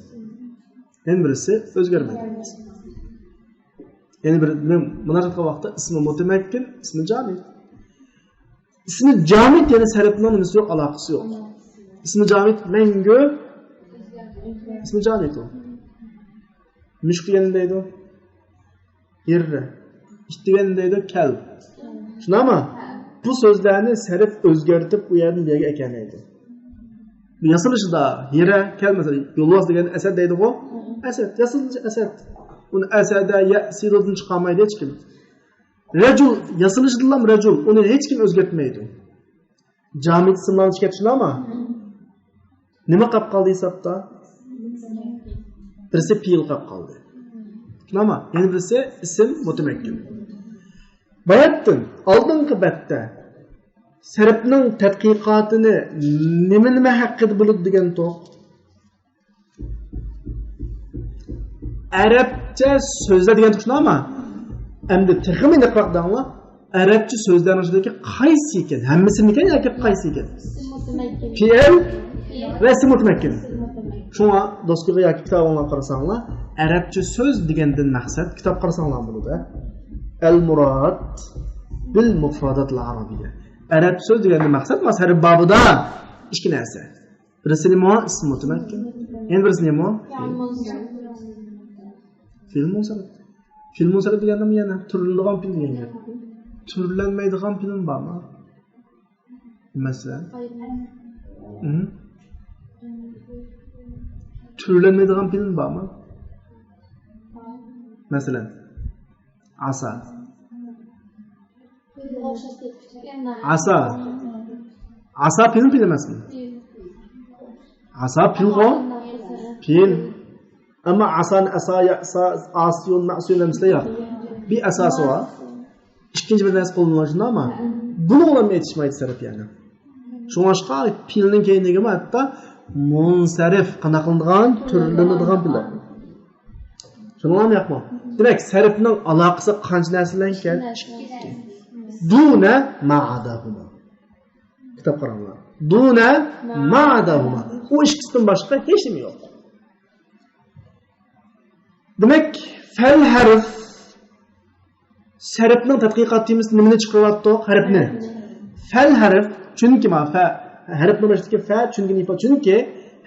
يەنە بىرسى ئۆزگەرمەيدىغان ئىسىم. يەنە بىر، مۇناجات قىلغان ۋاقىتتا ئىسمى مۇتەمەككىن، ئىسمى جامىد. ئىسمى جامىد، يەنى سەرپنىڭ نېمىسى يوق، ئالاقىسى يوق. ئىسمى جامىد مەڭگۈ، ئىسمى جامىد ئۇ. مۈشۈك دېگەن نېمە دەيدۇ؟ ھىررە. ئىت دېگەن نېمە دەيدۇ؟ كەلب. شۇنداقمۇ؟ بۇ سۆزلەرنى سەرپ ئۆزگەرتىپ، ئۇ يەردىن بۇ يەرگە ئەكەلمەيدۇ. ياسىلىشىدا ھىرە، كەلب، مەسىلەن، يولۋاس دېگەن ئەسەد دەيدىغۇ؟ ئەسەد، ياسىلىشى ئەسەد. ئۇنى ئەسەدە، يەسىدۇدىن چىقارمايدۇ ھېچكىم. رەجۇل، ياسىلىشىدىنلا رەجۇل، ئۇنى ھېچكىم ئۆزگەرتمەيدۇ. جامىد ئىسىملارنى چىقىرىپ، شۇنداقمۇ؟ نېمە قاپ قالدى ھېسابتا؟ بىرسى پېئىل قاپ قالدى. شۇنداقمۇ؟ يەنە بىرسى ئىسىم مۇتەمەككىن. باياتتىن ئالدىنقى بەتتە سەرپنىڭ تەتقىقاتىنى نېمە نېمە ھەققىدە بولىدۇ دېگەنتۇق؟ ئەرەبچە سۆزلەر دېگەن تۇشۇنامە؟ ئەمدى تېخىمۇ ئېنىقراق دەڭلار. ئەرەبچە سۆزلەرنىڭ ئىچىدىكى قايسى ئىكەن؟ ھەممىسىمىكەن ياكى قايسى ئىكەن؟ پېئىل ۋە ئىسىم مۇتەمەككىن. شۇڭا دوسكىغا ياكى كىتابىڭلارغا قارىساڭلار، ئەرەبچە سۆز دېگەندىن مەقسەت، كىتاب قارىساڭلار بولىدۇ. ئەل مۇراد بىل مۇفرادات ئەل ئەرەبىيە. ئەرەب سۆز دېگەندىن مەقسەت، مانا سەرپ بابىدا ئىككى نەرسە. بىرسى نېمە؟ ئىسىم مۇتەمەككىن. يەنە بىرسى نېمە؟ فېئىل مۇنسەرىپ. فېئىل مۇنسەرىپ دېگەندىمۇ يەنە تۈرلىنىدىغان پېئىل دېگەن گەپ. تۈرلەنمەيدىغان پېئىلمۇ بارمۇ؟ مەسىلەن؟ ھە؟ تۈرلەنمەيدىغان پېئىلمۇ بارمۇ؟ مەسىلەن؟ ئاسا. ئاسا. ئاسا پېئىلمۇ، پېئىل ئەمەسمۇ؟ ئاسا پېئىلغۇ؟ پېئىل. ئەمما ئاسانى ئاسا، يەسا، ئاسىيۇن، مەسىيۇن دېمەيسىلەر يا. بىر ئاساسى بار. ئىككىنچى بىر نەرسە قوللىنىلغان، شۇنداقمۇ؟ بۇنىڭغىمۇ ئېيتىشمايدۇ سەرپ يەنى. شۇڭلاشقا پېئىلنىڭ كەينىگىمۇ ھەتتا مۇنسەرىپ، قانداق قىلىنىدىغان، تۈرلىنىدىغان پېئىل. شۇنىڭلارمۇ ياقمۇ؟ دېمەك، سەرپنىڭ ئالاقىسى قانچە نەرسە بىلەن ئىكەن؟ دۇنە ما ئاداھۇما. كىتاب قاراڭلار. دۇنە ما ئاداھۇما. ئۇ ئىككىسىدىن باشقا ھېچنېمە يوق. دېمەك، فەل ھەرف سەرپنىڭ تەتقىقات تېمىسى نېمىنى چىقىرىۋاتتۇق؟ ھەرپنى. فەل ھەرف، چۈنكى ما فە، ھەرپنىڭ بېشىدىكى فە، چۈنكى نېفا، چۈنكى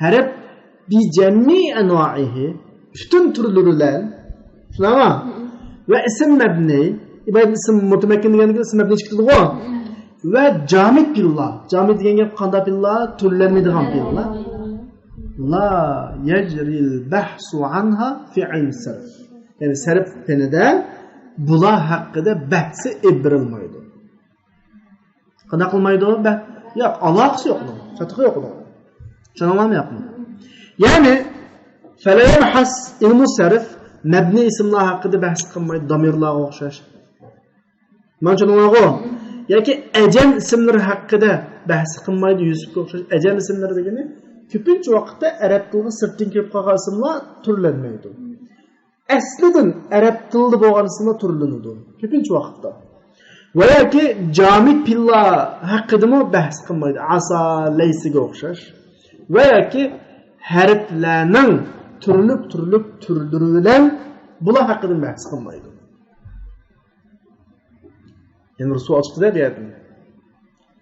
ھەرپ بىجەمئى ئەنۋائىھى، پۈتۈن تۈرلىرى بىلەن، شۇنداقمۇ؟ ۋە ئىسىم مەبنى، ئىبارەت ئىسىم مۇتەمەككىن دېگەندىكىن ئىسىم مەبنى چىقىدىغۇ. ۋە جامىد پېئىللار، جامىد دېگەن گەپ قانداق پېئىللار؟ تۈرلەنمەيدىغان پېئىللار. لا يجري البحث عنها في علم الصرف. يەنى سەرپ پېنىدە بۇلار ھەققىدە بەھسى ئېلىپ بېرىلمايدۇ. قانداق قىلمايدۇ؟ بە-، ياق، ئالاقىسى يوق ئۇنىڭ. چاتىقى يوق ئۇنىڭ. چۈشەندىڭلارمۇ ياقمۇ؟ يەنى فلا يبحث، ئىلمۇ سەرپ مەبنى ئىسىملار ھەققىدە بەھس قىلمايدۇ، دامىرلارغا ئوخشاش. مانا چۈشەندىڭلارغۇ؟ ياكى ئەجەم ئىسىملىرى ھەققىدە بەھس قىلمايدۇ، يۈسۈپكە ئوخشاش. ئەجەم ئىسىملىرى دېگىنى كۆپىنچە ۋاقىتتا ئەرەب تىلىغا سىرتتىن كىرىپ قالغان ئىسىملار تۈرلەنمەيدۇ. ئەسلىدىن ئەرەب تىلىدا بولغان ئىسىملار تۈرلىنىدۇ كۆپىنچە ۋاقىتتا. ۋە ياكى جامىد پېئىللار ھەققىدىمۇ بەھس قىلمايدۇ. ئاسا، لەيسىگە ئوخشاش. ۋە ياكى ھەرپلەرنىڭ تۈرلۈك-تۈرلۈك تۈرلىرى بىلەن بۇلار ھەققىدە بەھس قىلمايدۇ. يەنە بىر سوئال چىقتى-دە بۇ يەردىن.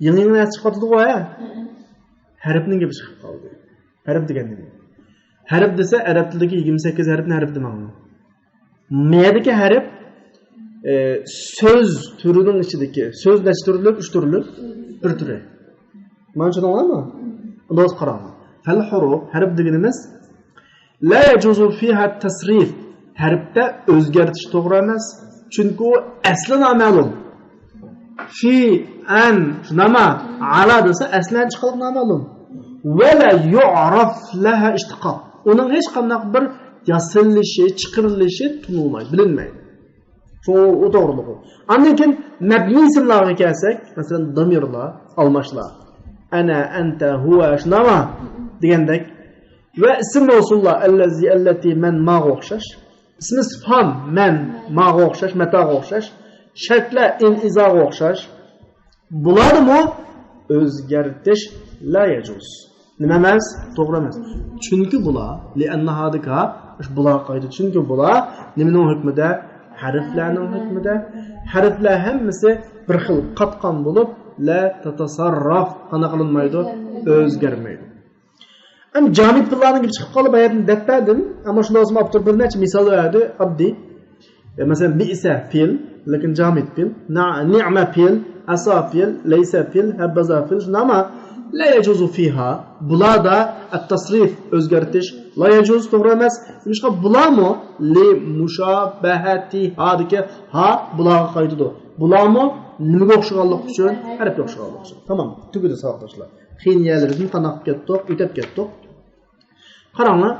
يېڭى-يېڭى نەرسە چىقىۋاتىدىغۇ، ھە؟ ھەرپنىڭ گېپى چىقىپ قالدى. ھەرپ دېگەن نېمە؟ ھەرپ دېسە، ئەرەب تىلىدىكى يىگىرمە سەككىز ھەرپنى ھەرپ دېمەڭلار. مەيەدىكى ھەرپ، ئە، سۆز تۈرىنىڭ ئىچىدىكى، سۆز نەچچە تۈرلۈك؟ ئۈچ تۈرلۈك؟ بىر تۈرى. مانا چۈشەندىڭلارمۇ؟ ئۇنداق بولسا قاراڭلار. فەل ھۇرۇف، ھەرپ دېگىنىمىز، لا يجوز فيها التصريف، ھەرپتە ئۆزگەرتىش توغرا ئەمەس. چۈنكى ئۇ ئەسلى نامەلۇم. في، عن، شۇنداقمۇ؟ على دېسە ئەسلى چىققانلىقى نامەلۇم. ولا يعرف لها اشتقاق. ئۇنىڭ ھېچقانداق بىر ياسىلىشى، چىقىرىلىشى تونۇلمايدۇ، بىلىنمەيدۇ. شۇ، ئۇ توغرىلىق. ئاندىن كېيىن مەبنىي ئىسىملارغا كەلسەك، مەسىلەن، دامىرلار، ئالماشلار. ئەنە، ئەنتە، ھۇۋە، شۇنداقمۇ؟ دېگەندەك. ۋە ئىسىم مەۋسۇللار، ئەللەزى، ئەللەتى، مەن، ماغا ئوخشاش. ئىسمى ئىستىفھام، مەن، ماغا ئوخشاش، مەتاغا ئوخشاش. شەرتلەر، ئىن، ئىزاغا ئوخشاش. بۇلاردىمۇ ئۆزگەرتىش لا يەجۇز. نېمە ئەمەس؟ توغرا ئەمەس. چۈنكى بۇلار، لىئەننەھادىكى، بۇلارغا قايتىدۇ. چۈنكى بۇلار نېمىنىڭ ھۆكمىدە؟ ھەرپلەرنىڭ ھۆكمىدە. ھەرپلەر ھەممىسى بىر خىل قاتقان بولۇپ، لا تەتەسەررەف، قانداق قىلىنمايدۇ؟ ئۆزگەرمەيدۇ. ئەمدى جامىد پىللارنىڭ گېپى چىقىپ قالدى، باياتىن دەپ بەردىم. ئەمما شۇنداق بولسىمۇ ئاپتور بىر نەچچە مىسال بەردى، ئاددىي. ئە، مەسىلەن، بىئسە پېئىل، لېكىن جامىد پېئىل. نە-، نىئمە پېئىل، ئەسا پېئىل، لەيسە پېئىل، ھەببەزا پېئىل، شۇنداقمۇ؟ لا يەجۇزۇ فىھا. بۇلاردا ئەت-تەسرىف، ئۆزگەرتىش، لا يەجۇز، توغرا ئەمەس. نېمىشقا؟ بۇلارمۇ لى مۇشابەھەتىھادىكى ھا بۇلارغا قايتىدۇ. بۇلارمۇ نېمىگە ئوخشىغانلىقى ئۈچۈن؟ ھەرپكە ئوخشىغانلىقى ئۈچۈن. تامام، تۈگىدى ساۋاقداشلار. قىيىن يەرلىرىدىن قانداق كەتتۇق، ئۆتۈپ كەتتۇق. قاراڭلار،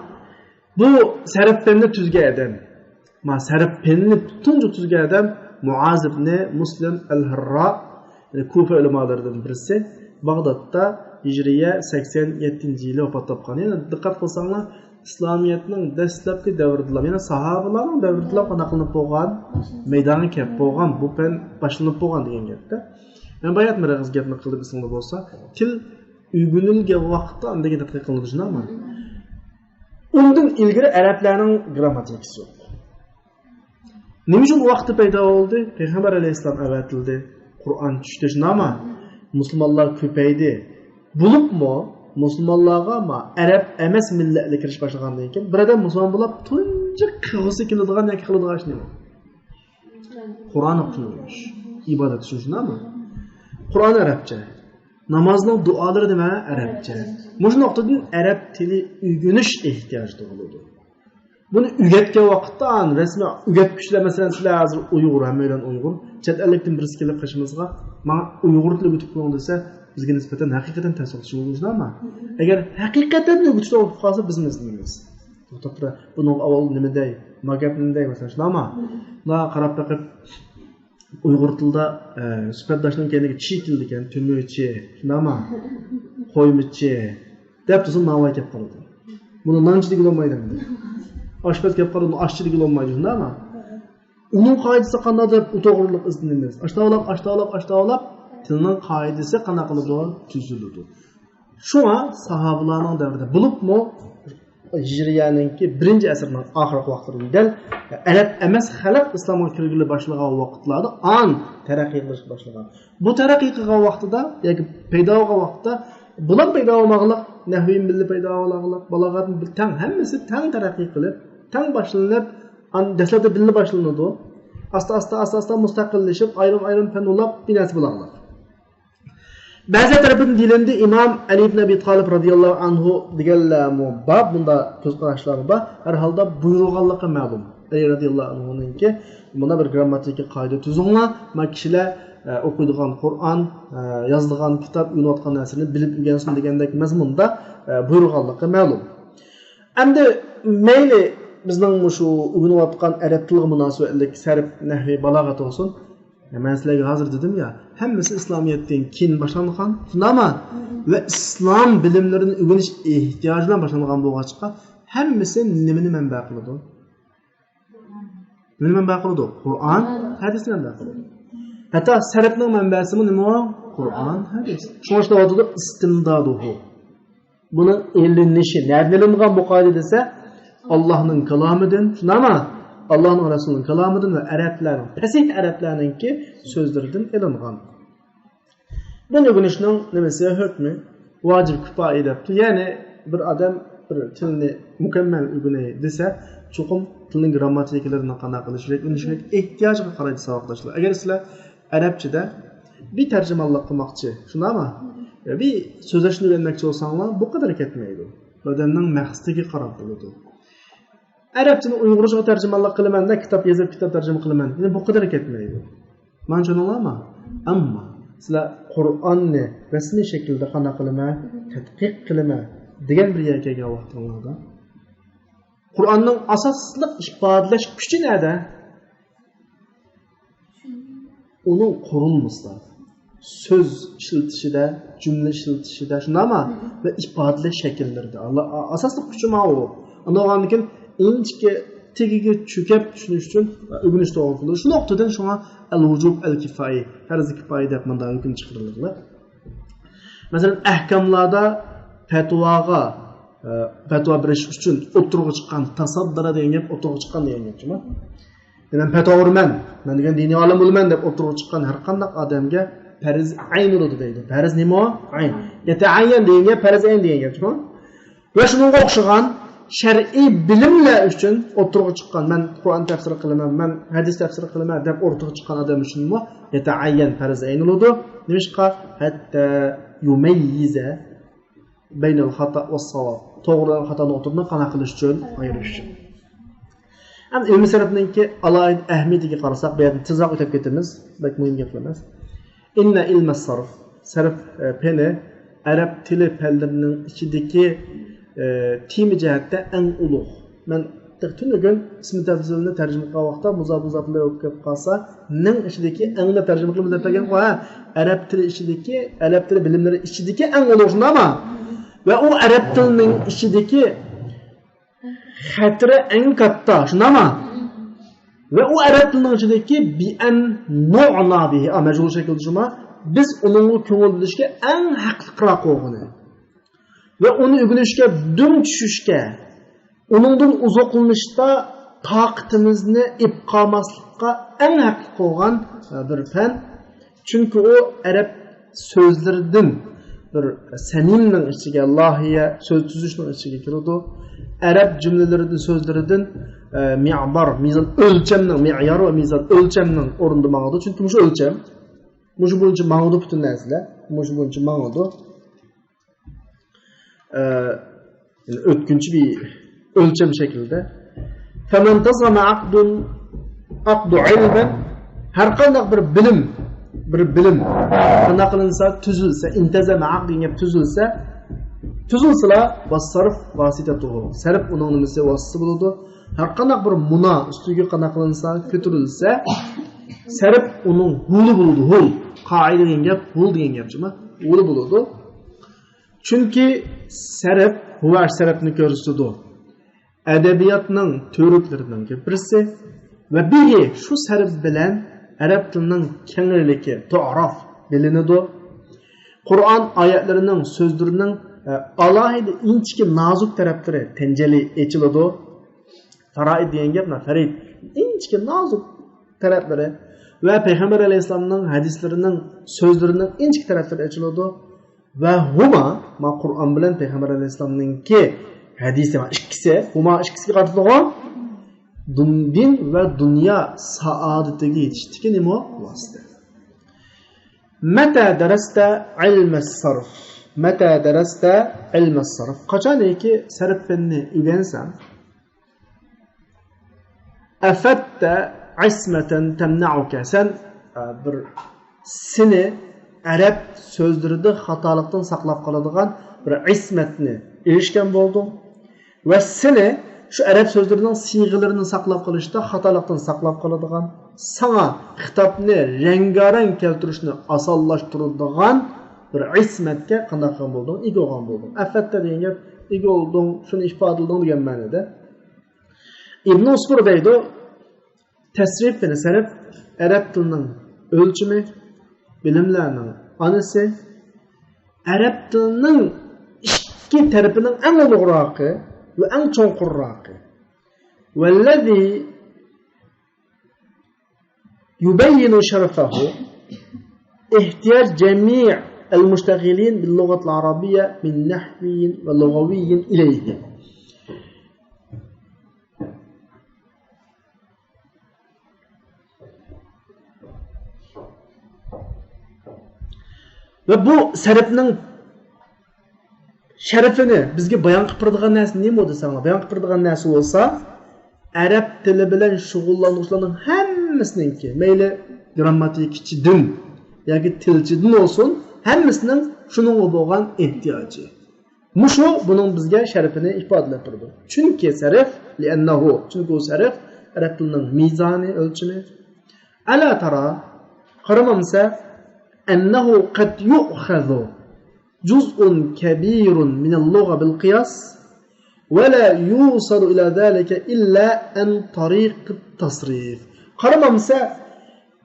بۇ سەرەپ پەننى تۈزگەن ئادەم، ما سەرەپ پەننى پۈتۈنجە تۈزگەن ئادەم مۇئاز ئىبنى مۇسلىم ئەل-ھەررا، يەنى كۇفە ئۆلىمالىرىدىن بىرسى. باغدادتا ھىجرىيە سەكسەن يەتتىنچى يىلى ۋاپات تاپقان. يەنى دىققەت قىلساڭلار، ئىسلامىيەتنىڭ دەسلەپكى دەۋرىدىلا، يەنى ساھابىلارنىڭ دەۋرىدىلا قانداق قىلىنىپ بولغان؟ مەيدانغا كەپ بولغان، بۇ پەن باشلىنىپ بولغان دېگەن گەپتە. مەن باياتمۇ رەغىز گەپنى قىلىپ ئېسىڭدە بولسا، تىل ئۆگىنىلگەن ۋاقىتتا ئاندىن كېيىن تەتقىق قىلىنىدۇ، شۇنداقمۇ؟ ئۇندىن ئىلگىرى ئەرەبلەرنىڭ گرامماتىكىسى يوق. نېمە ئۈچۈن ئۇ ۋاقىتتا پەيدا بولدى؟ پەيغەمبەر ئەلەيھىسسالام ئەۋەتىلدى. قۇرئان چۈشتى، شۇنداقمۇ؟ مۇسۇلمانلار كۆپەيدى. بولۇپمۇ مۇسۇلمانلارغا ما ئەرەب ئەمەس مىللەتلەر كىرىش باشلىغاندىن كېيىن، بىر ئادەم مۇسۇلمان بولۇپ تۇنجى قىلغۇسى كېلىدىغان ياكى قىلىدىغان ئىش نېمە؟ قۇرئان ئوقۇش، ئىبادەت ئۈچۈن، شۇنداقمۇ؟ قۇرئان ئەرەبچە. نامازنىڭ دۇئالىرى نېمە؟ ئەرەبچە. مۇشۇ نۇقتىدىن ئەرەب تىلى ئۆگىنىش ئېھتىياجى تۇغۇلىدۇ. بۇنى ئۆگەتكەن ۋاقىتتا، ئان-، رەسمىي ئۆگەتكۈچىلەر، مەسىلەن، سىلەر ھازىر ئۇيغۇر، ھەممەيلەن ئۇيغۇر. چەت ئەللىكتىن بىرسى كېلىپ قېشىمىزغا، ماڭا ئۇيغۇر تىلى ئۆگىتىپ قويۇڭ دېسە، بىزگە نىسبەتەن ھەقىقەتەن تەس بولىدۇ، شۇنداقمۇ؟ ئەگەر ھەقىقەتەن ئۆگىتىش بولۇپ قالسا، بىزمۇ ئىزدىنىمىز. توختاپ تۇرۇڭ، بۇنىڭغا ئاۋۋال نېمە دەي، ما گەپنى دەي، مەسىلەن، شۇنداقمۇ؟ مۇنداق قاراپ بېقىپ، ئۇيغۇر تىلىدا، ئە، سۈپەتداشنىڭ كەينىگە چى كېلىدىكەن، تۆمۈرچى، شۇنداقمۇ؟ قويمىچى دەپ تۇرسا، ناۋاي كەپ قالىدۇ. بۇنى نانچى دېگىلى بولمايدۇ ئەمدى. ئاشپەز كەپ قالىدۇ، ئاشچى دېگىلى بولمايدۇ، شۇنداقمۇ؟ ئۇنىڭ قائىدىسى قانداق دەپ ئۇ توغرىلىق ئىزدىنىمىز. ئاشتاۋلاپ، ئاشتاۋلاپ، ئاشتاۋلاپ، تىلنىڭ قائىدىسى قانداق قىلىدۇ؟ تۈزۈلىدۇ. شۇڭا ساھابىلارنىڭ دەۋرىدە بولۇپمۇ ھىجرىيەنىڭكى بىرىنچى ئەسىرنىڭ ئاخىرقى ۋاقىتلىرىدا دەل ئەرەب ئەمەس خەلق ئىسلامغا كىرگىلى باشلىغان ۋاقىتلاردا ئان تەرەققىي قىلىشقا باشلىغان. بۇ تەرەققىي قىلغان ۋاقتىدا ياكى پەيدا بولغان ۋاقىتتا بۇلار پەيدا بولماغلىق، نەھۋىي مىللى پەيدا بولغانلىق، بالاغەت تەڭ، ھەممىسى تەڭ تەرەققىي قىلىپ، تەڭ باشلىنىپ، ئان-، دەسلەپتە بىللە باشلىنىدۇ. ئاستا، ئاستا، ئاستا، ئاستا مۇستەقىللىشىپ، ئايرىم، ئايرىم پەن بولۇپ، بىر نەرسە بولغانلىق. بەزى تەرىپىدىن دېيىلىندى، ئىمام ئەلى ئىبن ئەبى تالىپ رازىياللاھۇ ئەنھۇ دېگەنلەرمۇ بار، بۇنداق كۆز قاراشلارمۇ بار. ھەر ھالدا بۇيرۇلغانلىقى مەلۇم. ئەلى رازىياللاھۇ ئەنھۇنىڭكى مۇنداق بىر گرامماتىكا قائىدە تۈزۈڭلار، ما كىشىلەر، ئە، ئوقۇيدىغان قۇرئان، ئە، يازىدىغان كىتاب، ئۆگىنىۋاتقان نەرسىنى بىلىپ ئۆگەنسۇن دېگەندەك مەزمۇندا، ئە، بۇيرۇغانلىقى مەلۇم. ئەمدى مەيلى بىزنىڭ مۇشۇ ئۆگىنىۋاتقان ئەرەب تىلىغا مۇناسىۋەتلىك سەرپ، نەھۋى، بالاغەت بولسۇن، مەن سىلەرگە ھازىر دېدىم يا، ھەممىسى ئىسلامىيەتتىن كېيىن باشلانغان، شۇنداقمۇ؟ ۋە ئىسلام بىلىملىرىنى ئۆگىنىش ئېھتىياجى بىلەن باشلانغان بولغاچقا، ھەممىسى نېمىنى مەنبە قىلىدۇ؟ نېمىنى مەنبە قىلىدۇ؟ قۇرئان، ھەدىسنى مەنبە قىلىدۇ. ھەتتا سەرپنىڭ مەنبەسىمۇ نېمە؟ قۇرئان، ھەدىس. شۇڭا شۇنداق ئاتىلىدۇ، ئىستىمدادۇھۇ. بۇنىڭ ئېلىنىشى، نەدىن ئېلىنغان بۇ قائىدە دېسە، ئاللاھنىڭ كالامىدىن، شۇنداقمۇ؟ ئاللاھنىڭ رەسۇلىنىڭ كالامىدىن ۋە ئەرەبلەرنىڭ، پەسىھ ئەرەبلەرنىڭكى سۆزلىرىدىن ئېلىنغان. بۇنى ئۆگىنىشنىڭ نېمىسى، ھۆكمى؟ ۋاجىب كىپائىي دەپتۇ. يەنى بىر ئادەم بىر تىلنى مۇكەممەل ئۆگىنەي دېسە، چوقۇم تىلنىڭ گرامماتىكىلىرىنى قانداق قىلىش كېرەك، ئۆگىنىش كېرەك، ئېھتىياجىغا قارايدۇ ساۋاقداشلار. ئەگەر سىلەر ئەرەبچىدە بىر تەرجىمانلىق قىلماقچى، شۇنداقمۇ؟ بىر سۆزلەشنى ئۆگەنمەكچى بولساڭلار، بۇ قەدەر كەتمەيدۇ. بۇ ئادەمنىڭ مەقسىتىگە قاراپ بولىدۇ. ئەرەبچىنى ئۇيغۇرچىغا تەرجىمانلىق قىلىمەن دە، كىتاب يېزىپ، كىتاب تەرجىمە قىلىمەن. يەنى بۇ قەدەر كەتمەيدۇ. مانا چۈشەندىڭلارمۇ؟ ئەمما سىلەر قۇرئاننى رەسمىي شەكىلدە قانداق قىلىمەن؟ تەتقىق قىلىمەن دېگەن بىر يەرگە كەلگەن ۋاقتىڭلاردا، قۇرئاننىڭ ئاساسلىق ئىپادىلەش كۈچى نەدە؟ ئۇنىڭ قۇرۇلمىسىدا، سۆز ئىشلىتىشىدە، جۈملە ئىشلىتىشىدە، شۇنداقمۇ؟ ۋە ئىپادىلەش شەكىللىرىدە. ئاساسلىق كۈچى ماۋۇ. ئاندىن كېيىن ئىنچىكە تېگىگە چۆكۈپ چۈشىنىش ئۈچۈن ئۆگىنىش توغرا قىلىدۇ. شۇ نۇقتىدىن شۇڭا ئەل ۋۇجۇب ئەل كىفايە، پەرز كىپايە دەپ مۇنداق ھۆكۈم چىقىرىلىدۇ. مەسىلەن، ئەھكاملاردا پەتىۋاغا، ئە، پەتىۋا بېرىش ئۈچۈن ئوتتۇرىغا چىققان، تاساددارا دېگەن گەپ، ئوتتۇرىغا چىققان دېگەن گەپ جۇمۇ. مەن پەتىۋا بېرىمەن، مەن دېگەن دىنىي ئالىم بولىمەن دەپ ئوتتۇرىغا چىققان ھەر قانداق ئادەمگە پەرز ئەين بولىدۇ دەيدۇ. پەرز نېمە ئۇ؟ ئەين. يەتەئەييەن دېگەن گەپ پەرز ئەين دېگەن گەپ جۇمۇ. ۋە شۇنىڭغا ئوخشىغان شەرئىي بىلىملەر ئۈچۈن ئوتتۇرىغا چىققان، مەن قۇرئان تەپسىرى قىلىمەن، مەن ھەدىس تەپسىرى قىلىمەن دەپ ئوتتۇرىغا چىققان ئادەم ئۈچۈنمۇ يەتەئەييەن پەرز ئەين بولىدۇ. نېمىشقا؟ ھەتتا يۇمەييىزە بەينەل خاتا ۋەسساۋاب. توغرا بىلەن خاتانى ئوتتۇرىدىن قانداق قىلىش ئۈچۈن؟ ئايرىش ئۈچۈن. ئەمدى ئىلمىي سەرپنىڭكى ئالاھىدە ئەھمىيىتىگە قارىساق، بۇ يەردىن تېزراق ئۆتۈپ كېتىمىز. بەك مۇھىم گەپلەر ئەمەس. ئىننە ئىلمەس سەرف. سەرف، ئە، پېنى ئەرەب تىلى پەنلىرىنىڭ ئىچىدىكى، ئە، تېما جەھەتتە ئەڭ ئۇلۇغ. مەن تۈنۈگۈن ئىسمى تەفزىلنى تەرجىمە قىلغان ۋاقىتتا مۇزاپ مۇزاپلار بولۇپ كېلىپ قالسا، نىڭ ئىچىدىكى ئەڭنى تەرجىمە قىلىمىز دەپ بەرگەنغۇ، ھە؟ ئەرەب تىلى ئىچىدىكى، ئەرەب تىلى بىلىملىرى ئىچىدىكى ئەڭ ئۇلۇغ، شۇنداقمۇ؟ ۋە ئۇ ئەرەب تىلىنىڭ ئىچىدىكى خەتىرى ئەڭ كاتتا، شۇنداقمۇ؟ ۋە ئۇ ئەرەب تىلىنىڭ ئىچىدىكى بىئەن نۇئنا بىھى، ئا، مەجھۇل شەكىلدە شۇما، بىز ئۇنىڭغا كۆڭۈل بۆلۈشكە ئەڭ ھەقلىقراق بولغىنى. ۋە ئۇنى ئۆگىنىشكە دۈم چۈشۈشكە، ئۇنىڭدىن ئوزۇقلىنىشتا تاقىتىمىزنى ئېلىپ قالماسلىققا ئەڭ ھەقلىق بولغان، ئە، بىر پەن. چۈنكى ئۇ ئەرەب سۆزلىرىدىن، بىر سەنىمنىڭ ئىچىگە، لاھىيە، سۆز تۈزۈشنىڭ ئىچىگە كىرىدۇ. ئەرەب جۈملىلىرىدىن، سۆزلىرىدىن، ئە، مىئبار، مىزان ئۆلچەمنىڭ، مىئيار ۋە مىزان ئۆلچەمنىڭ ئورنىدا ماڭىدۇ. چۈنكى مۇشۇ ئۆلچەم، مۇشۇ بويىچە ماڭىدۇ پۈتۈن نەرسىلەر. مۇشۇ بويىچە ماڭىدۇ. ئە، يەنى ئۆتكۈنچى بىر ئۆلچەم شەكلىدە. فمن تزم عقد، عقد علم، ھەر قانداق بىر بىلىم، بىر بىلىم قانداق قىلىنسا، تۈزۈلسە، انتظم عقد دېگەن گەپ تۈزۈلسە، تۈزۈلسىلا، والصرف واسطته، سەرپ ئۇنىڭ نېمىسى، ۋاسىتىسى بولىدۇ. ھەر قانداق بىر مۇنا ئۈستىگە قانداق قىلىنسا، كۆتۈرۈلسە، سەرپ ئۇنىڭ ھولى بولىدۇ، ھول. قائىدە دېگەن گەپ، ھول دېگەن گەپ جۇمۇ، ھولى بولىدۇ. چۈنكى سەرپ، ھۇۋا سەرپنى كۆرسىتىدۇ. ئەدەبىياتنىڭ تۈۋرۈكلىرىنىڭ بىرسى ۋە بىھى، شۇ سەرپ بىلەن ئەرەب تىلىنىڭ كەڭرىلىكى، تۇئراف، بىلىنىدۇ. قۇرئان ئايەتلىرىنىڭ، سۆزلىرىنىڭ، ئە، ئالاھىدە ئىنچىكە نازۇك تەرەپلىرى تەنجەلى ئېچىلىدۇ. فەرائىد دېگەن گەپ، مانا، فەرىد، ئىنچىكە نازۇك تەرەپلىرى ۋە پەيغەمبەر ئەلەيھىسسالامنىڭ ھەدىسلىرىنىڭ، سۆزلىرىنىڭ ئىنچىكە تەرەپلىرى ئېچىلىدۇ. ۋە ھۇما، ما قۇرئان بىلەن پەيغەمبەر ئەلەيھىسسالامنىڭكى ھەدىسى، ما ئىككىسى، ھۇما ئىككىسىگە قارىتىلىدىغۇ، دۇن-، دىن ۋە دۇنيا سائادىتىگە يېتىشتىكى نېمە؟ ۋاسىتە. مەتە دەرەستە ئىلمەس سەرف. مەتە دەرەستە ئىلمەس سەرف. قاچانكى سەرپ پەننى ئۆگەنسەڭ، ئەفەتتە ئىسمەتەن تەمنەئۇكە. سەن، ئە، بىر سېنى ئەرەب سۆزلىرىدە خاتالىقتىن ساقلاپ قالىدىغان بىر ئىسمەتنى ئېرىشكەن بولدۇڭ. ۋە سېنى شۇ ئەرەب سۆزلىرىنىڭ سىيغىلىرىنى ساقلاپ قېلىشتا خاتالىقتىن ساقلاپ قالىدىغان، ساڭا خىتابنى رەڭگارەڭ كەلتۈرۈشنى ئاسانلاشتۇرىدىغان بىر ئىسمەتكە قانداق قىلغان بولدۇڭ؟ ئىگە بولغان بولدۇڭ. ئەفەتتە دېگەن گەپ ئىگە بولدۇڭ، شۇنى ئىپادىلىدىڭ دېگەن مەنىدە. ئىبن ئۇسپۇر دەيدۇ، تەسرىپ، يەنى سەرپ، ئەرەب تىلىنىڭ ئۆلچىمى، بىلىملەرنىڭ ئانىسى، ئەرەب تىلىنىڭ ئىككى تەرىپىنىڭ ئەڭ ئۇلۇغراقى ۋە ئەڭ چوڭقۇرراقى. والذي يبين شرفه احتياج جميع المشتغلين باللغة العربية من نحوي ولغوي إليه. ۋە بۇ سەرپنىڭ شەرىپىنى بىزگە بايان قىلىپ بېرىدىغان نەرسە نېمە دېسەڭلار، بايان قىلىپ بېرىدىغان نەرسە بولسا، ئەرەب تىلى بىلەن شۇغۇللانغۇچىلارنىڭ ھەممىسىنىڭكى، مەيلى گرامماتىكىچىدىن ياكى تىلچىدىن بولسۇن، ھەممىسىنىڭ شۇنىڭغا بولغان ئېھتىياجى. مۇشۇ بۇنىڭ بىزگە شەرىپىنى ئىپادىلەپ تۇرىدۇ. چۈنكى سەرپ، لىئەننەھۇ، چۈنكى ئۇ سەرپ ئەرەب تىلىنىڭ مىزانى، ئۆلچىمى. ئەلا تارا قارىمامسە، أنه قد يؤخذ جزء كبير من اللغة بالقياس ولا يوصل إلى ذلك إلا عن طريق التصريف. قارىمامسە،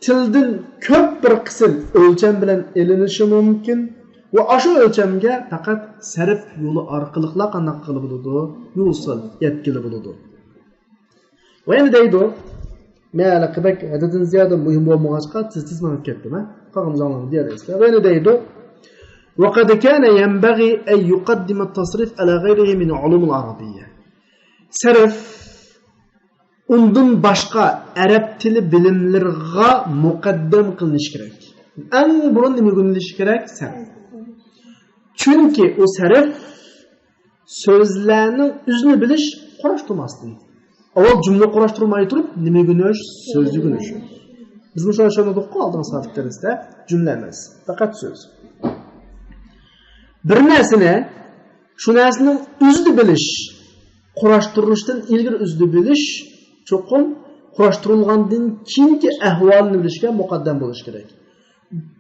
تىلدىن كۆپ بىر قىسىم ئۆلچەم بىلەن ئېلىنىشى مۇمكىن ۋە ئاشۇ ئۆلچەمگە پەقەت سەرپ يولى ئارقىلىقلا قانداق قىلغىلى بولىدۇ؟ يوصل، يەتكىلى بولىدۇ. ۋە يەنە دەيدۇ، مەن ھېلىقى بەك ھەددىدىن زىيادە مۇھىم بولمىغاچقا، تېز-تېز مېڭىپ كەتتىم، ھە؟ قالغان زاڭلارنى دېيەلەيسىلەر. ۋە يەنە دەيدۇ، وقد كان ينبغي أن يقدم التصريف على غيره من علوم العربية. سەرپ ئۇندىن باشقا ئەرەب تىلى بىلىملىرىغا مۇقەددەم قىلىنىشى كېرەك. ئەڭ بۇرۇن نېمە ئۆگىنىلىشى كېرەك؟ سەرپ. چۈنكى ئۇ سەرپ سۆزلەرنىڭ ئۆزىنى بىلىش، قۇراشتۇرماستىن. ئاۋۋال جۈملە قۇراشتۇرماي تۇرۇپ، نېمە ئۆگىنىش؟ سۆز ئۆگىنىش. بىز مۇشۇ ئىشلەرنى ئۇقتۇق ئالدىنقى سائەتلىرىمىزدە. جۈملە ئەمەس، پەقەت سۆز. بىر نەرسىنى، شۇ نەرسىنىڭ ئۆزىدە بىلىش، قۇراشتۇرۇلۇشتىن ئىلگىرى ئۆزىدە بىلىش، چوقۇم قۇراشتۇرۇلغاندىن كېيىنكى ئەھۋالىنى بىلىشكە مۇقەددەم بولۇش كېرەك.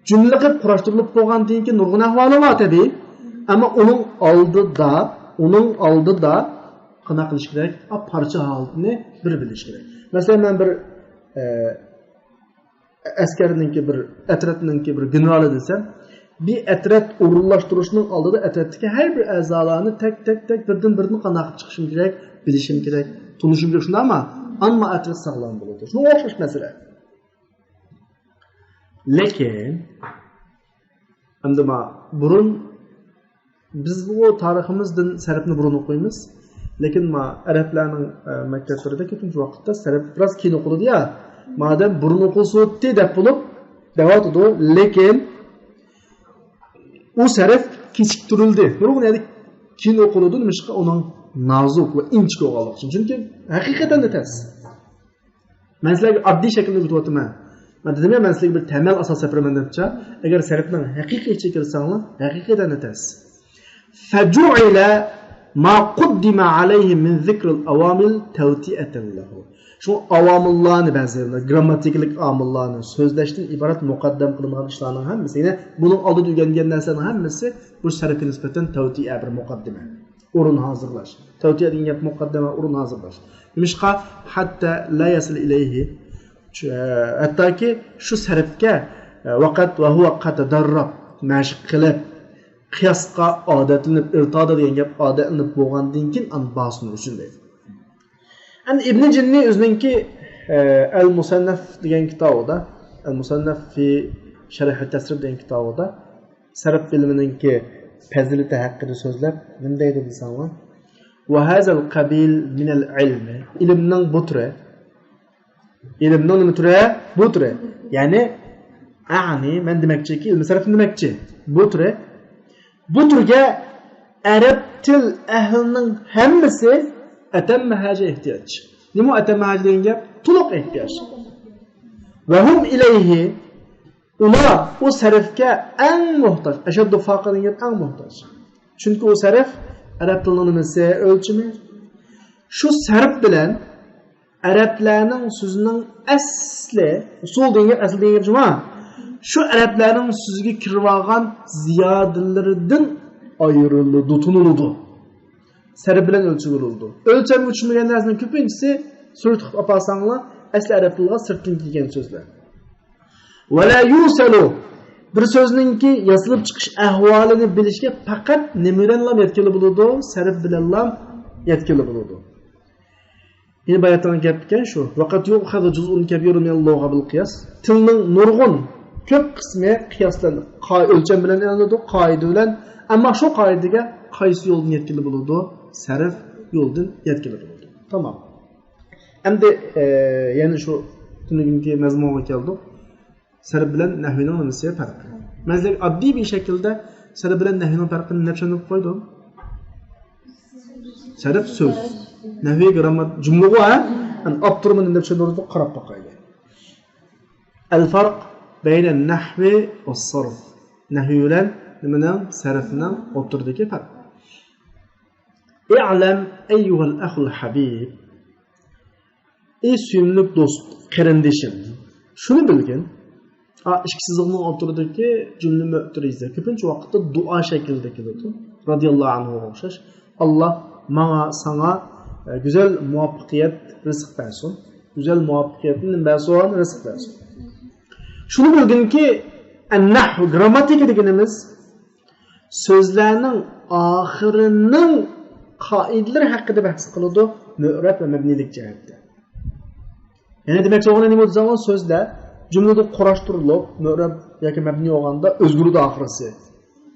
جۈملە قىلىپ قۇراشتۇرۇلۇپ بولغاندىن كېيىن نۇرغۇن ئەھۋالى بار تەبىئىي. ئەمما ئۇنىڭ ئالدىدا، ئۇنىڭ ئالدىدا قانداق قىلىش كېرەك؟ ئا، پارچە ھالىتىنى بىر بىلىش كېرەك. مەسىلەن، مەن بىر، ئە، ئەسكەرنىڭكى بىر، ئەترەتنىڭكى بىر گېنېرالى دېسەم، بىر ئەترەت ئورۇنلاشتۇرۇشنىڭ ئالدىدا ئەترەتتىكى ھەر بىر ئەزالارنى تەك، تەك، تەك، بىردىن، بىردىن قانداق قىلىپ چىقىشىم كېرەك، بىلىشىم كېرەك، تونۇشۇم كېرەك، شۇنداقمۇ؟ ئانما ئەترەت ساغلام بولىدۇ. شۇنىڭغا ئوخشاش مەسىلە. لېكىن، ئەمدى ما بۇرۇن، بىز بۇ تارىخىمىزدىن سەرپنى بۇرۇن ئوقۇيمىز. لېكىن ما ئەرەبلەرنىڭ، ئە، مەكتەپلىرىدە كۆپىنچە ۋاقىتتا سەرپ بىراز كېيىن ئوقۇلىدۇ يا. مادەم بۇرۇن ئوقۇلسۇتتى دەپ بولۇپ، دەۋاتىدۇ. لېكىن ئۇ سەرپ كېچىكتۈرۈلدى. نۇرغۇن يەردە كېيىن ئوقۇلىدۇ. نېمىشقا؟ ئۇنىڭ نازۇك ۋە ئىنچىكە بولغانلىقى ئۈچۈن. چۈنكى ھەقىقەتەن دە تەس. مەن سىلەرگە ئاددىي شەكىلدە ئۆگىتىۋاتىمەن. مەن دېدىممۇ، مەن سىلەرگە بىر تەمەل ئاساس سېپىرىمەن دەپچە. ئەگەر سەرپنىڭ ھەقىقىي ئىچىگە كىرسەڭلار، ھەقىقەتەن تەس. فجعل ما قدم عليه من ذكر العوامل توطئة له. شۇ ئاۋامىللارنى، بەزى گرامماتىكىلىق ئامىللارنى، سۆزلەشتىن ئىبارەت مۇقەددەم قىلىنغان ئىشلارنىڭ ھەممىسى، يەنى بۇنىڭ ئالدىدا ئۆگەنگەن نەرسىلەرنىڭ ھەممىسى بۇ سەرپكە نىسبەتەن تەۋتىئە، بىر مۇقەددىمە. ئورۇن ھازىرلاش. تەۋتىئە دېگەن گەپ مۇقەددىمە، ئورۇن ھازىرلاش. نېمىشقا؟ حتى لا يصل إليه. چۈ-، ھەتتاكى شۇ سەرپكە، ۋەقەت وهو قد تدرب، مەشىق قىلىپ، قىياسقا ئادەتلىنىپ، ئىرتادا دېگەن گەپ ئادەتلىنىپ بولغاندىن كېيىن ئاندىن باسۇنۇر ئۈچۈن دەيدۇ. ئەمدى ئىبنى جىننى ئۆزىنىڭكى، ئە، ئەل مۇسەننەف دېگەن كىتابىدا، ئەل مۇسەننەف فى شەرھى تەسرىپ دېگەن كىتابىدا سەرپ بىلىمىنىڭكى پەزىلىتى ھەققىدە سۆزلەپ، نېمە دەيدۇ دېسەڭلار؟ وهذا القبيل من العلم. ئىلىمنىڭ بۇ تۈرى. ئىلىمنىڭ نېمە تۈرى؟ بۇ تۈرى. يەنى، ئەنى، مەن دېمەكچىكى، ئىلمى سەرپنى دېمەكچى. بۇ تۈرى. بۇ تۈرگە ئەرەب تىل ئەھلىنىڭ ھەممىسى ئەتەممە ھاجە ئېھتىياج. نېمە ئۇ ئەتەممە ھاجە دېگەن گەپ؟ تولۇق ئېھتىياج. وهم إليه. ئۇلار ئۇ سەرپكە ئەڭ موھتاج. أشد فاقة دېگەن گەپ ئەڭ موھتاج. چۈنكى ئۇ سەرپ ئەرەب تىلىنىڭ نېمىسى؟ ئۆلچىمى. شۇ سەرپ بىلەن ئەرەبلەرنىڭ سۆزىنىڭ ئەسلى، ئۇسۇل دېگەن گەپ، ئەسلى دېگەن گەپ جۇما. شۇ ئەرەبلەرنىڭ سۆزىگە كىرىۋالغان زىيادىلىرىدىن ئايرىلىدۇ، تونۇلىدۇ. سەرپ بىلەن ئۆلچىگىلى بولىدۇ. ئۆلچەمگە چۈشمىگەن نەرسىنىڭ كۆپىنچىسى سۈرۈت قىلىپ ئاپارساڭلار، ئەسلى ئەرەب تىلىغا سىرتتىن كەلگەن سۆزلەر. ولا يوصل. بىر سۆزنىڭكى ياسىلىپ چىقىش ئەھۋالىنى بىلىشكە پەقەت نېمە بىلەنلا يەتكىلى بولىدۇ؟ سەرپ بىلەنلا يەتكىلى بولىدۇ. يەنە باياتىنقى گەپكەن شۇ. وقد يؤخذ جزء كبير من اللغة بالقياس. تىلنىڭ نۇرغۇن، كۆپ قىسمى قىياس بىلەن، قا-، ئۆلچەم بىلەن ئېلىنىدۇ، قائىدە بىلەن. ئەمما شۇ قائىدىگە قايسى يولدىن يەتكىلى بولىدۇ؟ سەرپ يولىدىن يەتكىلى بولىدۇ. تامام. ئەمدى، ئە، يەنە شۇ تۈنۈگۈنكى مەزمۇنغا كەلدۇق. سەرپ بىلەن نەھۋىنىڭ نېمىسى پەرقى؟ مەن سىلەرگە ئاددىي بىر شەكىلدە سەرپ بىلەن نەھۋىنىڭ پەرقىنى دەپ چۈشەندۈرۈپ قويدۇم. سەرپ سۆز. نەھۋى گراممات-، جۈملىغۇ، ھە؟ ئەمدى ئاپتورمۇ نېمە دەپ چۈشەندۈرۈپ قاراپ باقايلى. الفرق بين النحو والصرف. نەھۋى بىلەن نېمىنىڭ؟ سەرپنىڭ ئوتتۇرىدىكى پەرق. اعلم أيها الأخ الحبيب. ئەي سۆيۈملۈك دوست، قېرىندىشىم، شۇنى بىلگىن. ئا، ئىككى سىزىقنىڭ ئوتتۇرىدىكى جۈملە مۆتىرىزە كۆپىنچە ۋاقىتتا دۇئا شەكلىدە كېلىدۇ. رازىياللاھۇ ئەنھۇغا ئوخشاش. ئاللا ماڭا، ساڭا، ئە، گۈزەل مۇۋەپپەقىيەت رىزىق بەرسۇن. گۈزەل مۇۋەپپەقىيەتنى نېمە بەرسۇن؟ رىزىق بەرسۇن. شۇنى بىلگىنكى، ئەننەھۋ، گرامماتىكا دېگىنىمىز سۆزلەرنىڭ ئاخىرىنىڭ قائىدىلىرى ھەققىدە بەھس قىلىدۇ، مۆرەب ۋە مەبنىيلىك جەھەتتە. يەنى دېمەكچى بولغىنى نېمە دېسەڭلار، سۆزلەر جۈملىدە قۇراشتۇرۇلۇپ، مۆرەب ياكى مەبنىي بولغاندا ئۆزگىرىدۇ ئاخىرىسى.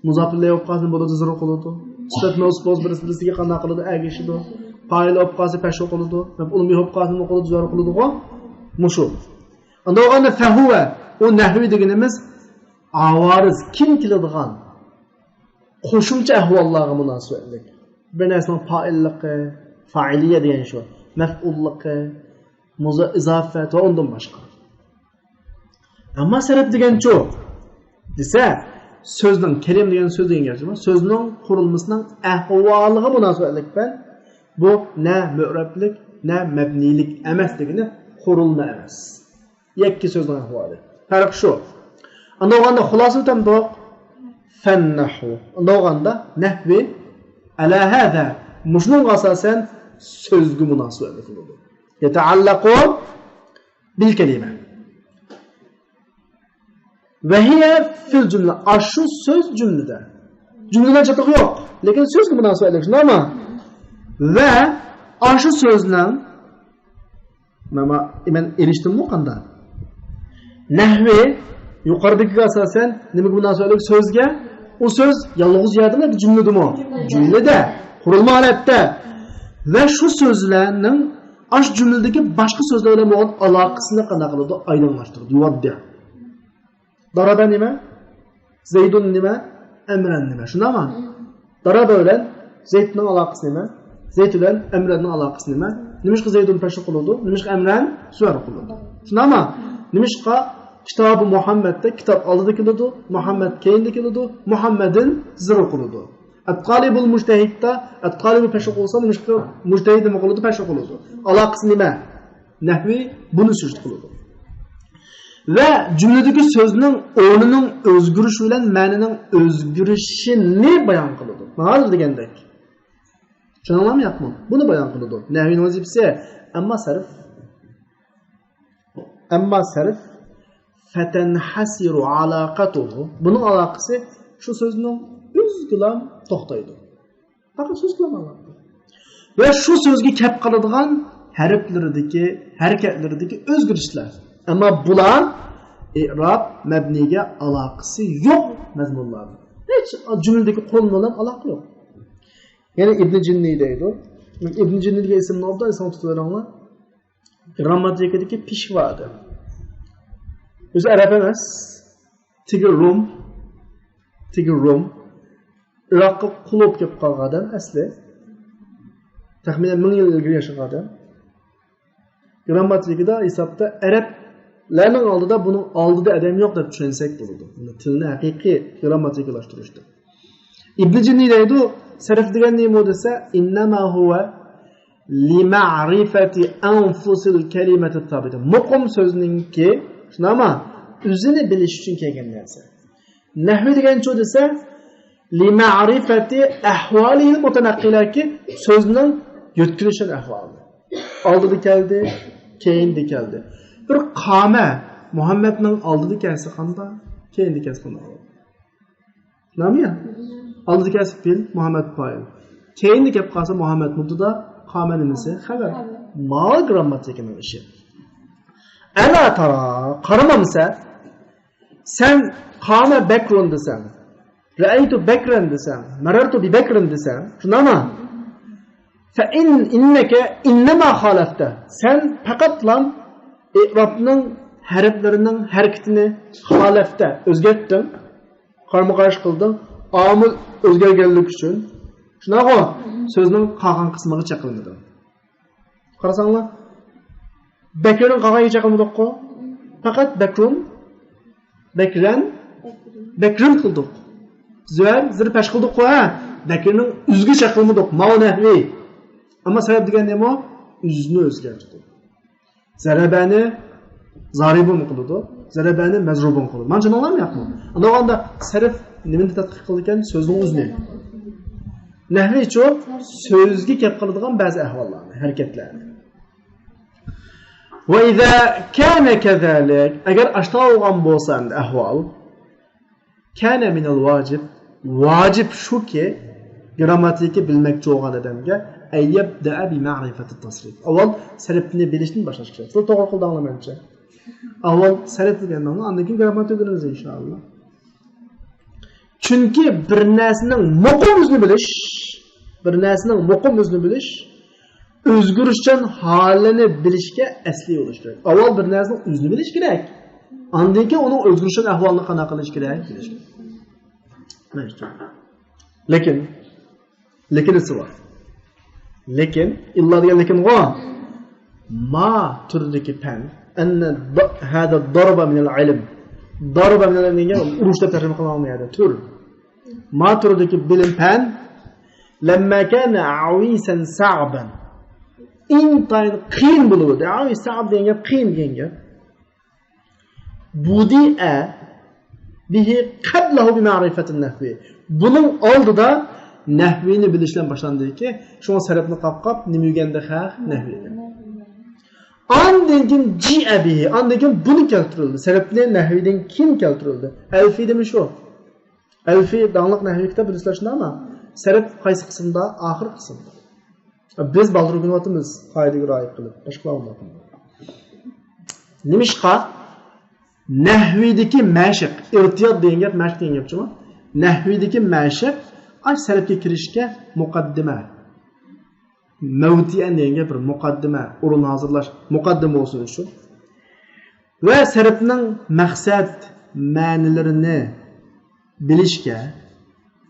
مۇزاپ ئىلەيھى بولۇپ قالسا نېمە بولىدۇ؟ زېرۇر قىلىدۇ. سۈپەت مەۋسۇپ بولسا بىرسى بىرسىگە قانداق قىلىدۇ؟ ئەگىشىدۇ. پائىل بولۇپ قالسا پەشۋا قىلىدۇ. مەپئۇل بىھى بولۇپ قالسا نېمە قىلىدۇ؟ زېرۇر قىلىدۇغۇ. مۇشۇ. ئانداق بولغاندا فەھۇۋە، ئۇ نەھۋى دېگىنىمىز ئاۋارىز، كېيىن كېلىدىغان قوشۇمچە ئەھۋاللارغا مۇناسىۋەتلىك. بىر نەرسىنىڭ پائىللىقى، فائىلىيە دېگەن شۇ، مەپئۇللۇقى، مۇزا-، ئىزافەت ۋە ئۇندىن باشقا. ئەمما سەرەپ دېگەنچۇ دېسە، سۆزنىڭ، كەلىمە دېگەن سۆز دېگەن گەپ، سۆزنىڭ قۇرۇلمىسىنىڭ ئەھۋالىغا مۇناسىۋەتلىك پەن. بۇ نە مۆرەبلىك، نە مەبنىيلىك ئەمەس دېگىنى قۇرۇلما ئەمەس. يەككە سۆزنىڭ ئەھۋالى. پەرق شۇ. ئانداق بولغاندا خۇلاسە ئۆتەمدۇق؟ فەننەھۋ. ئانداق بولغاندا نەھۋى ئەلا ھازا. مۇشۇنىڭغا ئاساسەن سۆزگە مۇناسىۋەتلىك بولىدۇ. يەتەئەللەقۇ بىل كەلىمە. ۋە ھىيە فىل جۈملە. ئاشۇ سۆز جۈملىدە. جۈملىدە چاتىقى يوق. لېكىن سۆزگە مۇناسىۋەتلىك. شۇنداقمۇ؟ ۋە ئاشۇ سۆزنىڭ مانا، مەن ئېلىشتىممۇ قانداق؟ نەھۋى يۇقىرىدىكىگە ئاساسەن نېمىگە مۇناسىۋەتلىك؟ سۆزگە. ئۇ سۆز يالغۇز يەردىمۇ ياكى جۈملىدىمۇ؟ جۈملىدە. قۇرۇلما ھالەتتە. ۋە شۇ سۆزلەرنىڭ ئاشۇ جۈملىدىكى باشقا سۆزلەر بىلەن بولغان ئالاقىسىنى قانداق قىلىدۇ؟ ئايدىڭلاشتۇرىدۇ. يۇۋاددىيا. دارابە نېمە؟ زەيدۇن نېمە؟ ئەمرەن نېمە؟ شۇنداقمۇ؟ دارابە بىلەن زەيدنىڭ ئالاقىسى نېمە؟ زەيد بىلەن ئەمرەننىڭ ئالاقىسى نېمە؟ نېمىشقا زەيدۇن پەشۋا قىلىدۇ؟ نېمىشقا ئەمرەن زەرر قىلىدۇ؟ شۇنداقمۇ؟ نېمىشقا كىتابى مۇھەممەدتە كىتاب ئالدىدا كېلىدۇ، مۇھەممەد كەينىدە كېلىدۇ، مۇھەممەدىن زەرر قىلىدۇ؟ ئەتقالىبۇل مۇجتەھىدتا ئەتقالىبۇ پەشۋا قىلسا، نېمىشقا مۇجتەھىد نېمە قىلىدۇ؟ پەشۋا قىلىدۇ. ئالاقىسى نېمە؟ نەھۋى بۇنى سۈجۈد قىلىدۇ. ۋە جۈملىدىكى سۆزنىڭ ئورنىنىڭ ئۆزگىرىشى بىلەن مەنىنىڭ ئۆزگىرىشىنى بايان قىلىدۇ. مانا ھازىر دېگەندەك. چۈشەندىڭلارمۇ ياقمۇ؟ بۇنى بايان قىلىدۇ. نەھۋىنىڭ ۋەزىپىسى. ئەمما سەرف. ئەمما سەرف. فەتەنھەسىرۇ ئالاقەتۇھۇ. بۇنىڭ ئالاقىسى شۇ سۆزنىڭ ئۆزىگىلا توختايدۇ. پەقەت سۆزگىلا باغلىق. ۋە شۇ سۆزگە كەپ قالىدىغان ھەرپلىرىدىكى، ھەرىكەتلىرىدىكى ئۆزگىرىشلەر. ئەمما بۇلار ئېراب، مەبنىگە ئالاقىسى يوق مەزمۇنلار. ھېچ جۈملىدىكى قۇرۇلما بىلەن ئالاقە يوق. يەنە ئىبنى جىننى دەيدۇ. ئىبنى جىننى دېگەن ئىسىمنى ئوبدان ئېسىڭىزگە تۇتۇۋېلىڭلار. گرامماتىكىدىكى پېشۋا ئادەم. ئۆزى ئەرەب ئەمەس. تېگى روم. تېگى روم. ئىراققا قۇل بولۇپ كېلىپ قالغان ئادەم ئەسلى. تەخمىنەن مىڭ يىل ئىلگىرى ياشىغان ئادەم. گرامماتىكىدا، ھېسابتا ئەرەبلەرنىڭ ئالدىدا بۇنىڭ ئالدىدا ئادەم يوق دەپ چۈشەنسەك بولىدۇ. بۇنى تىلنى ھەقىقىي گرامماتىكىلاشتۇرۇشتا. ئىبنى جىننى دەيدۇ، سەرف دېگەن نېمە دېسە، ئىننەما ھۇۋە لىمەئرىفەتى ئەنفۇسىل كەلىمەتى سابىتە. مۇقىم سۆزنىڭكى، شۇنداقمۇ؟ ئۆزىنى بىلىش ئۈچۈن كەلگەن نەرسە. نەھۋى دېگەنچۇ دېسە، لىمەئرىفەتى ئەھۋالىھىل مۇتەنەققىلەكى، سۆزنىڭ يۆتكىلىشىنىڭ ئەھۋالى. ئالدىدا كەلدى، كەينىدە كەلدى. بىر قامە مۇھەممەدنىڭ ئالدىدا كەلسە قانداق، كەينىدە كەلسە قانداق؟ نامىيە. ئالدىدا كەلسە پېئىل، مۇھەممەد پائىل. كەينىدە كەپ قالسا مۇھەممەد مۇبتىدا، قامە نېمىسى؟ خەۋەر. ماۋۇ گرامماتىكىنىڭ ئىشى. ئەلا تارا، قارىمامسەن؟ سەن قامە بەكرۇن دېسەڭ، رەئەيتۇ بەكرەن دېسەڭ، مەرەرتۇ بىبەكرىن دېسەڭ، شۇنداقمۇ؟ فەئىن ئىننەكە ئىننەما خالەفتە. سەن پەقەتلا ئېرابنىڭ ھەرپلىرىنىڭ ھەرىكىتىنى خالەفتە، ئۆزگەرتتىڭ. قارمۇ قارشى قىلدىڭ. ئامىل ئۆزگەرگەنلىكى ئۈچۈن. شۇنداقغۇ؟ سۆزنىڭ قالغان قىسمىغا چېقىلمىدىڭ. قارىساڭلار، بەكرىنىڭ قالغان يېرىگە چېقىلمىدۇققۇ؟ پەقەت بەكرۇن، بەكرەن، بەكرىن قىلدۇق. زۆر، زىر پەش قىلدۇققۇ، ھە؟ بەكرىنىڭ ئۆزىگە چېقىلمىدۇق. ماۋۇ نەھۋى. ئەمما سەۋەب دېگەن نېمە؟ ئۆزىنى ئۆزگەرتتى. زەرەبەنى زارىبۇن قىلىدۇ، زەرەبەنى مەزرۇبۇن قىلىدۇ. مانا چۈشەندىڭلارمۇ ياقمۇ؟ ئاندىن ئالغاندا سەرپ نېمىنى تەتقىق قىلىدىكەن؟ سۆزنىڭ ئۆزىنى. نەھۋىچۇ؟ سۆزگە كەپ قالىدىغان بەزى ئەھۋاللارنى، ھەرىكەتلەرنى. وإذا كان كذلك، ئەگەر ئاشتا بولغان بولسا ئەمدى ئەھۋال، كان من الواجب، ۋاجىپ شۇكى، گرامماتىكا بىلمەكچى بولغان ئادەمگە، أن يبدأ بمعرفة التصريف، ئاۋۋال سەرپنى بىلىشتىن باشلاش كېرەك. سىلەر توغرا قىلدىڭلار مەنچە. ئاۋۋال سەرپ ئۆگەنمەڭلار، ئاندىن كېيىن گرامماتىكا ئۆگىنىمىز ئىنشائاللا. چۈنكى بىر نەرسىنىڭ مۇقىم ئۆزىنى بىلىش، بىر نەرسىنىڭ مۇقىم ئۆزىنى بىلىش، ئۆزگىرىشچان ھالىنى بىلىشكە ئەسلى بولۇش كېرەك. ئاۋۋال بىر نەرسىنىڭ ئۆزىنى بىلىش كېرەك. ئاندىن كېيىن ئۇنىڭ ئۆزگىرىشچان ئەھۋالىنى قانداق قىلىش كېرەك؟ بىلىش كېرەك. مانا شۇ. لېكىن، لېكىنىسى بار. لېكىن، ئىللا دېگەن لېكىنغۇ. ما تۈرىدىكى پەن. أن ض-، هذا الضرب من العلم. ضرب من العلم دېگەن ئۇرۇش دەپ تەرجىمە قىلىنغان يەردە. تۈر. ما تۈرىدىكى بىلىم پەن. لما كان عويسا صعبا. ئىنتايىن قىيىن بولۇۋىدى. ئاۋىس سەئب دېگەن گەپ قىيىن دېگەن گەپ. بدئ به قبله بمعرفة النحو. بۇنىڭ ئالدىدا نەھۋىنى بىلىش بىلەن باشلاندىكى، شۇڭا سەرپنى قاپقاپ نېمە ئۆگەندى خەق؟ نەھۋىنى. ئاندىن كېيىن جيء به، ئاندىن كېيىن بۇنى كەلتۈرۈلدى. سەرپنى نەھۋىدىن كېيىن كەلتۈرۈلدى. ئەلفىيدىمۇ شۇ. ئەلفىي داڭلىق نەھۋىي كىتاب، بىلىسىلەر شۇنداقمۇ؟ سەرپ قايسى قىسىمدا؟ ئاخىرقى قىسىمدا. بىز بالدۇر ئۆگىنىۋاتىمىز، قائىدىگە رىئايە قىلىپ، باشقىلار ئۇنداق قىلمايدۇ. نېمىشقا؟ نەھۋىدىكى مەشىق، ئىرتىيات دېگەن گەپ، مەشىق دېگەن گەپ جۇمۇ. نەھۋىدىكى مەشىق ئاش سەرپكە كىرىشكە مۇقەددىمە. مەۋتىئەن دېگەن گەپ بىر مۇقەددىمە، ئورۇن ھازىرلاش، مۇقەددىمە بولسۇن ئۈچۈن. ۋە سەرپنىڭ مەقسەت، مەنىلىرىنى بىلىشكە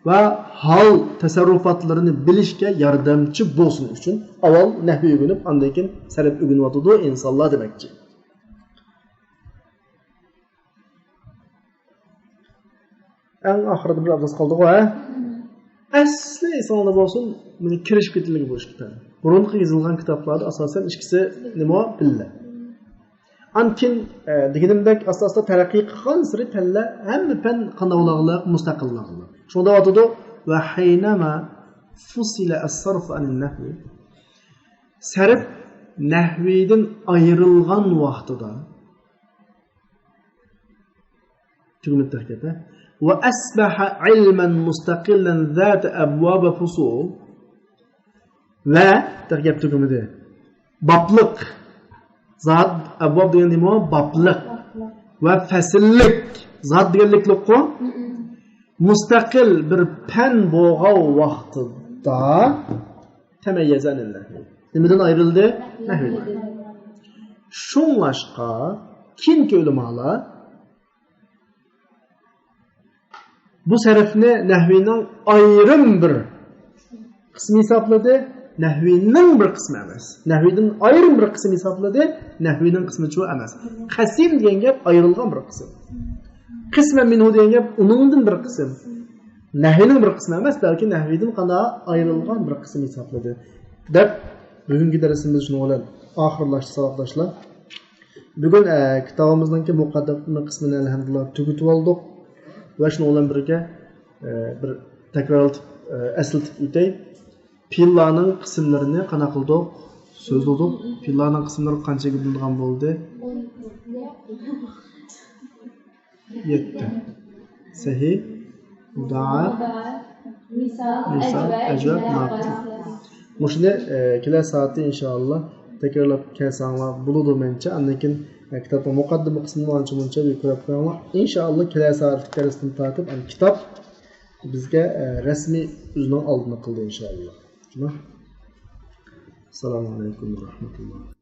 ۋە ھال تەسەررۇپاتلىرىنى بىلىشكە ياردەمچى بولسۇن ئۈچۈن ئاۋۋال نەھۋى ئۆگىنىپ، ئاندىن كېيىن سەرپ ئۆگىنىۋاتىدۇ ئىنسانلار دېمەكچى. ئەڭ ئاخىرىدا بىر ئابزاس قالدىغۇ، ھە؟ ئەسلى ئېسىڭلاردا بولسۇن، مېنى كىرىشىپ كېتىلگە بۇ ئىككى پەن. بۇرۇنقى يېزىلغان كىتابلاردا ئاساسەن ئىككىسى نېمە؟ بىللە. ئاندىن كېيىن، ئە، دېگىنىمدەك، ئاستا-ئاستا تەرەققىي قىلغانسېرى پەنلەر، ھەممە پەن قانداق بولغانلىق، مۇستەقىل بولغانلىق. شۇڭا دەۋاتىدۇ، وحينما فصل الصرف عن النحو. سەرپ نەھۋىدىن ئايرىلغان ۋاقتىدا، تۈگمە تەركىب، ھە؟ وأصبح علما مستقلا ذات أبواب فصول. ۋە، تەركىب تۈگمىدى. بابلىق. زات، ئەبۋاب دېگەن نېمە؟ بابلىق. ۋە پەسىللىك. زات دېگەنلىكلىققۇ؟ مۇستەقىل بىر پەن بولغان ۋاقتىدا تەمەييەزە ئەنىل نەھۋى. نېمىدىن ئايرىلدى؟ نەھۋىدىن. شۇڭلاشقا، كېيىنكى ئۆلىمالار بۇ سەرپنى نەھۋىنىڭ ئايرىم بىر قىسمى ھېسابلىدى، نەھۋىنىڭ بىر قىسمى ئەمەس. نەھۋىدىن ئايرىم بىر قىسىم ھېسابلىدى، نەھۋىنىڭ قىسمىچۇ ئەمەس. قەسىم دېگەن گەپ ئايرىلغان بىر قىسىم. قىسمەن مىنھۇ دېگەن گەپ ئۇنىڭدىن بىر قىسىم. نەھۋىنىڭ بىر قىسمى ئەمەس، بەلكى نەھۋىدىن قانداق ئايرىلغان بىر قىسىم ھېسابلىدى دەپ، بۈگۈنكى دەرسىمىز شۇنىڭ بىلەن ئاخىرلاشتى، ساۋاقداشلار. بۈگۈن، ئە، كىتابىمىزنىڭكى مۇقەددىمە قىسمىنى ئەلھەمدۇلىللا تۈگىتىۋالدۇق ۋە شۇنىڭ بىلەن بىرگە، ئە، بىر تەكرارلىتىپ، ئە، ئەسلىتىپ ئۆتەي. پېئىللارنىڭ قىسىملىرىنى قانداق قىلدۇق؟ سۆزلىدۇق. پېئىللارنىڭ قىسىملىرى قانچىگە بۆلۈنىدىغان بولدى؟ يەتتە. سەھىھ، مۇدائەپ، مىسال، ئەجۋەب، ناقىس. مۇشۇنى، ئە، كېلەر سائەتتە ئىنشائاللا تەكرارلاپ كەلسەڭلار بولىدۇ مەنچە. ئاندىن كېيىن، ئە، كىتابنىڭ مۇقەددىمە قىسمىنى ئانچە مۇنچە بىر كۆرۈپ قويۇڭلار. ئىنشائاللا كېلەر سائەتلىك دەرستىن تارتىپ، ئەمدى كىتاب بىزگە، ئە، رەسمىي ئۆزىنىڭ ئالدىنى قىلدى ئىنشائاللا. ئەسسالامۇ ئەلەيكۇم ۋە رەھمەتۇللا.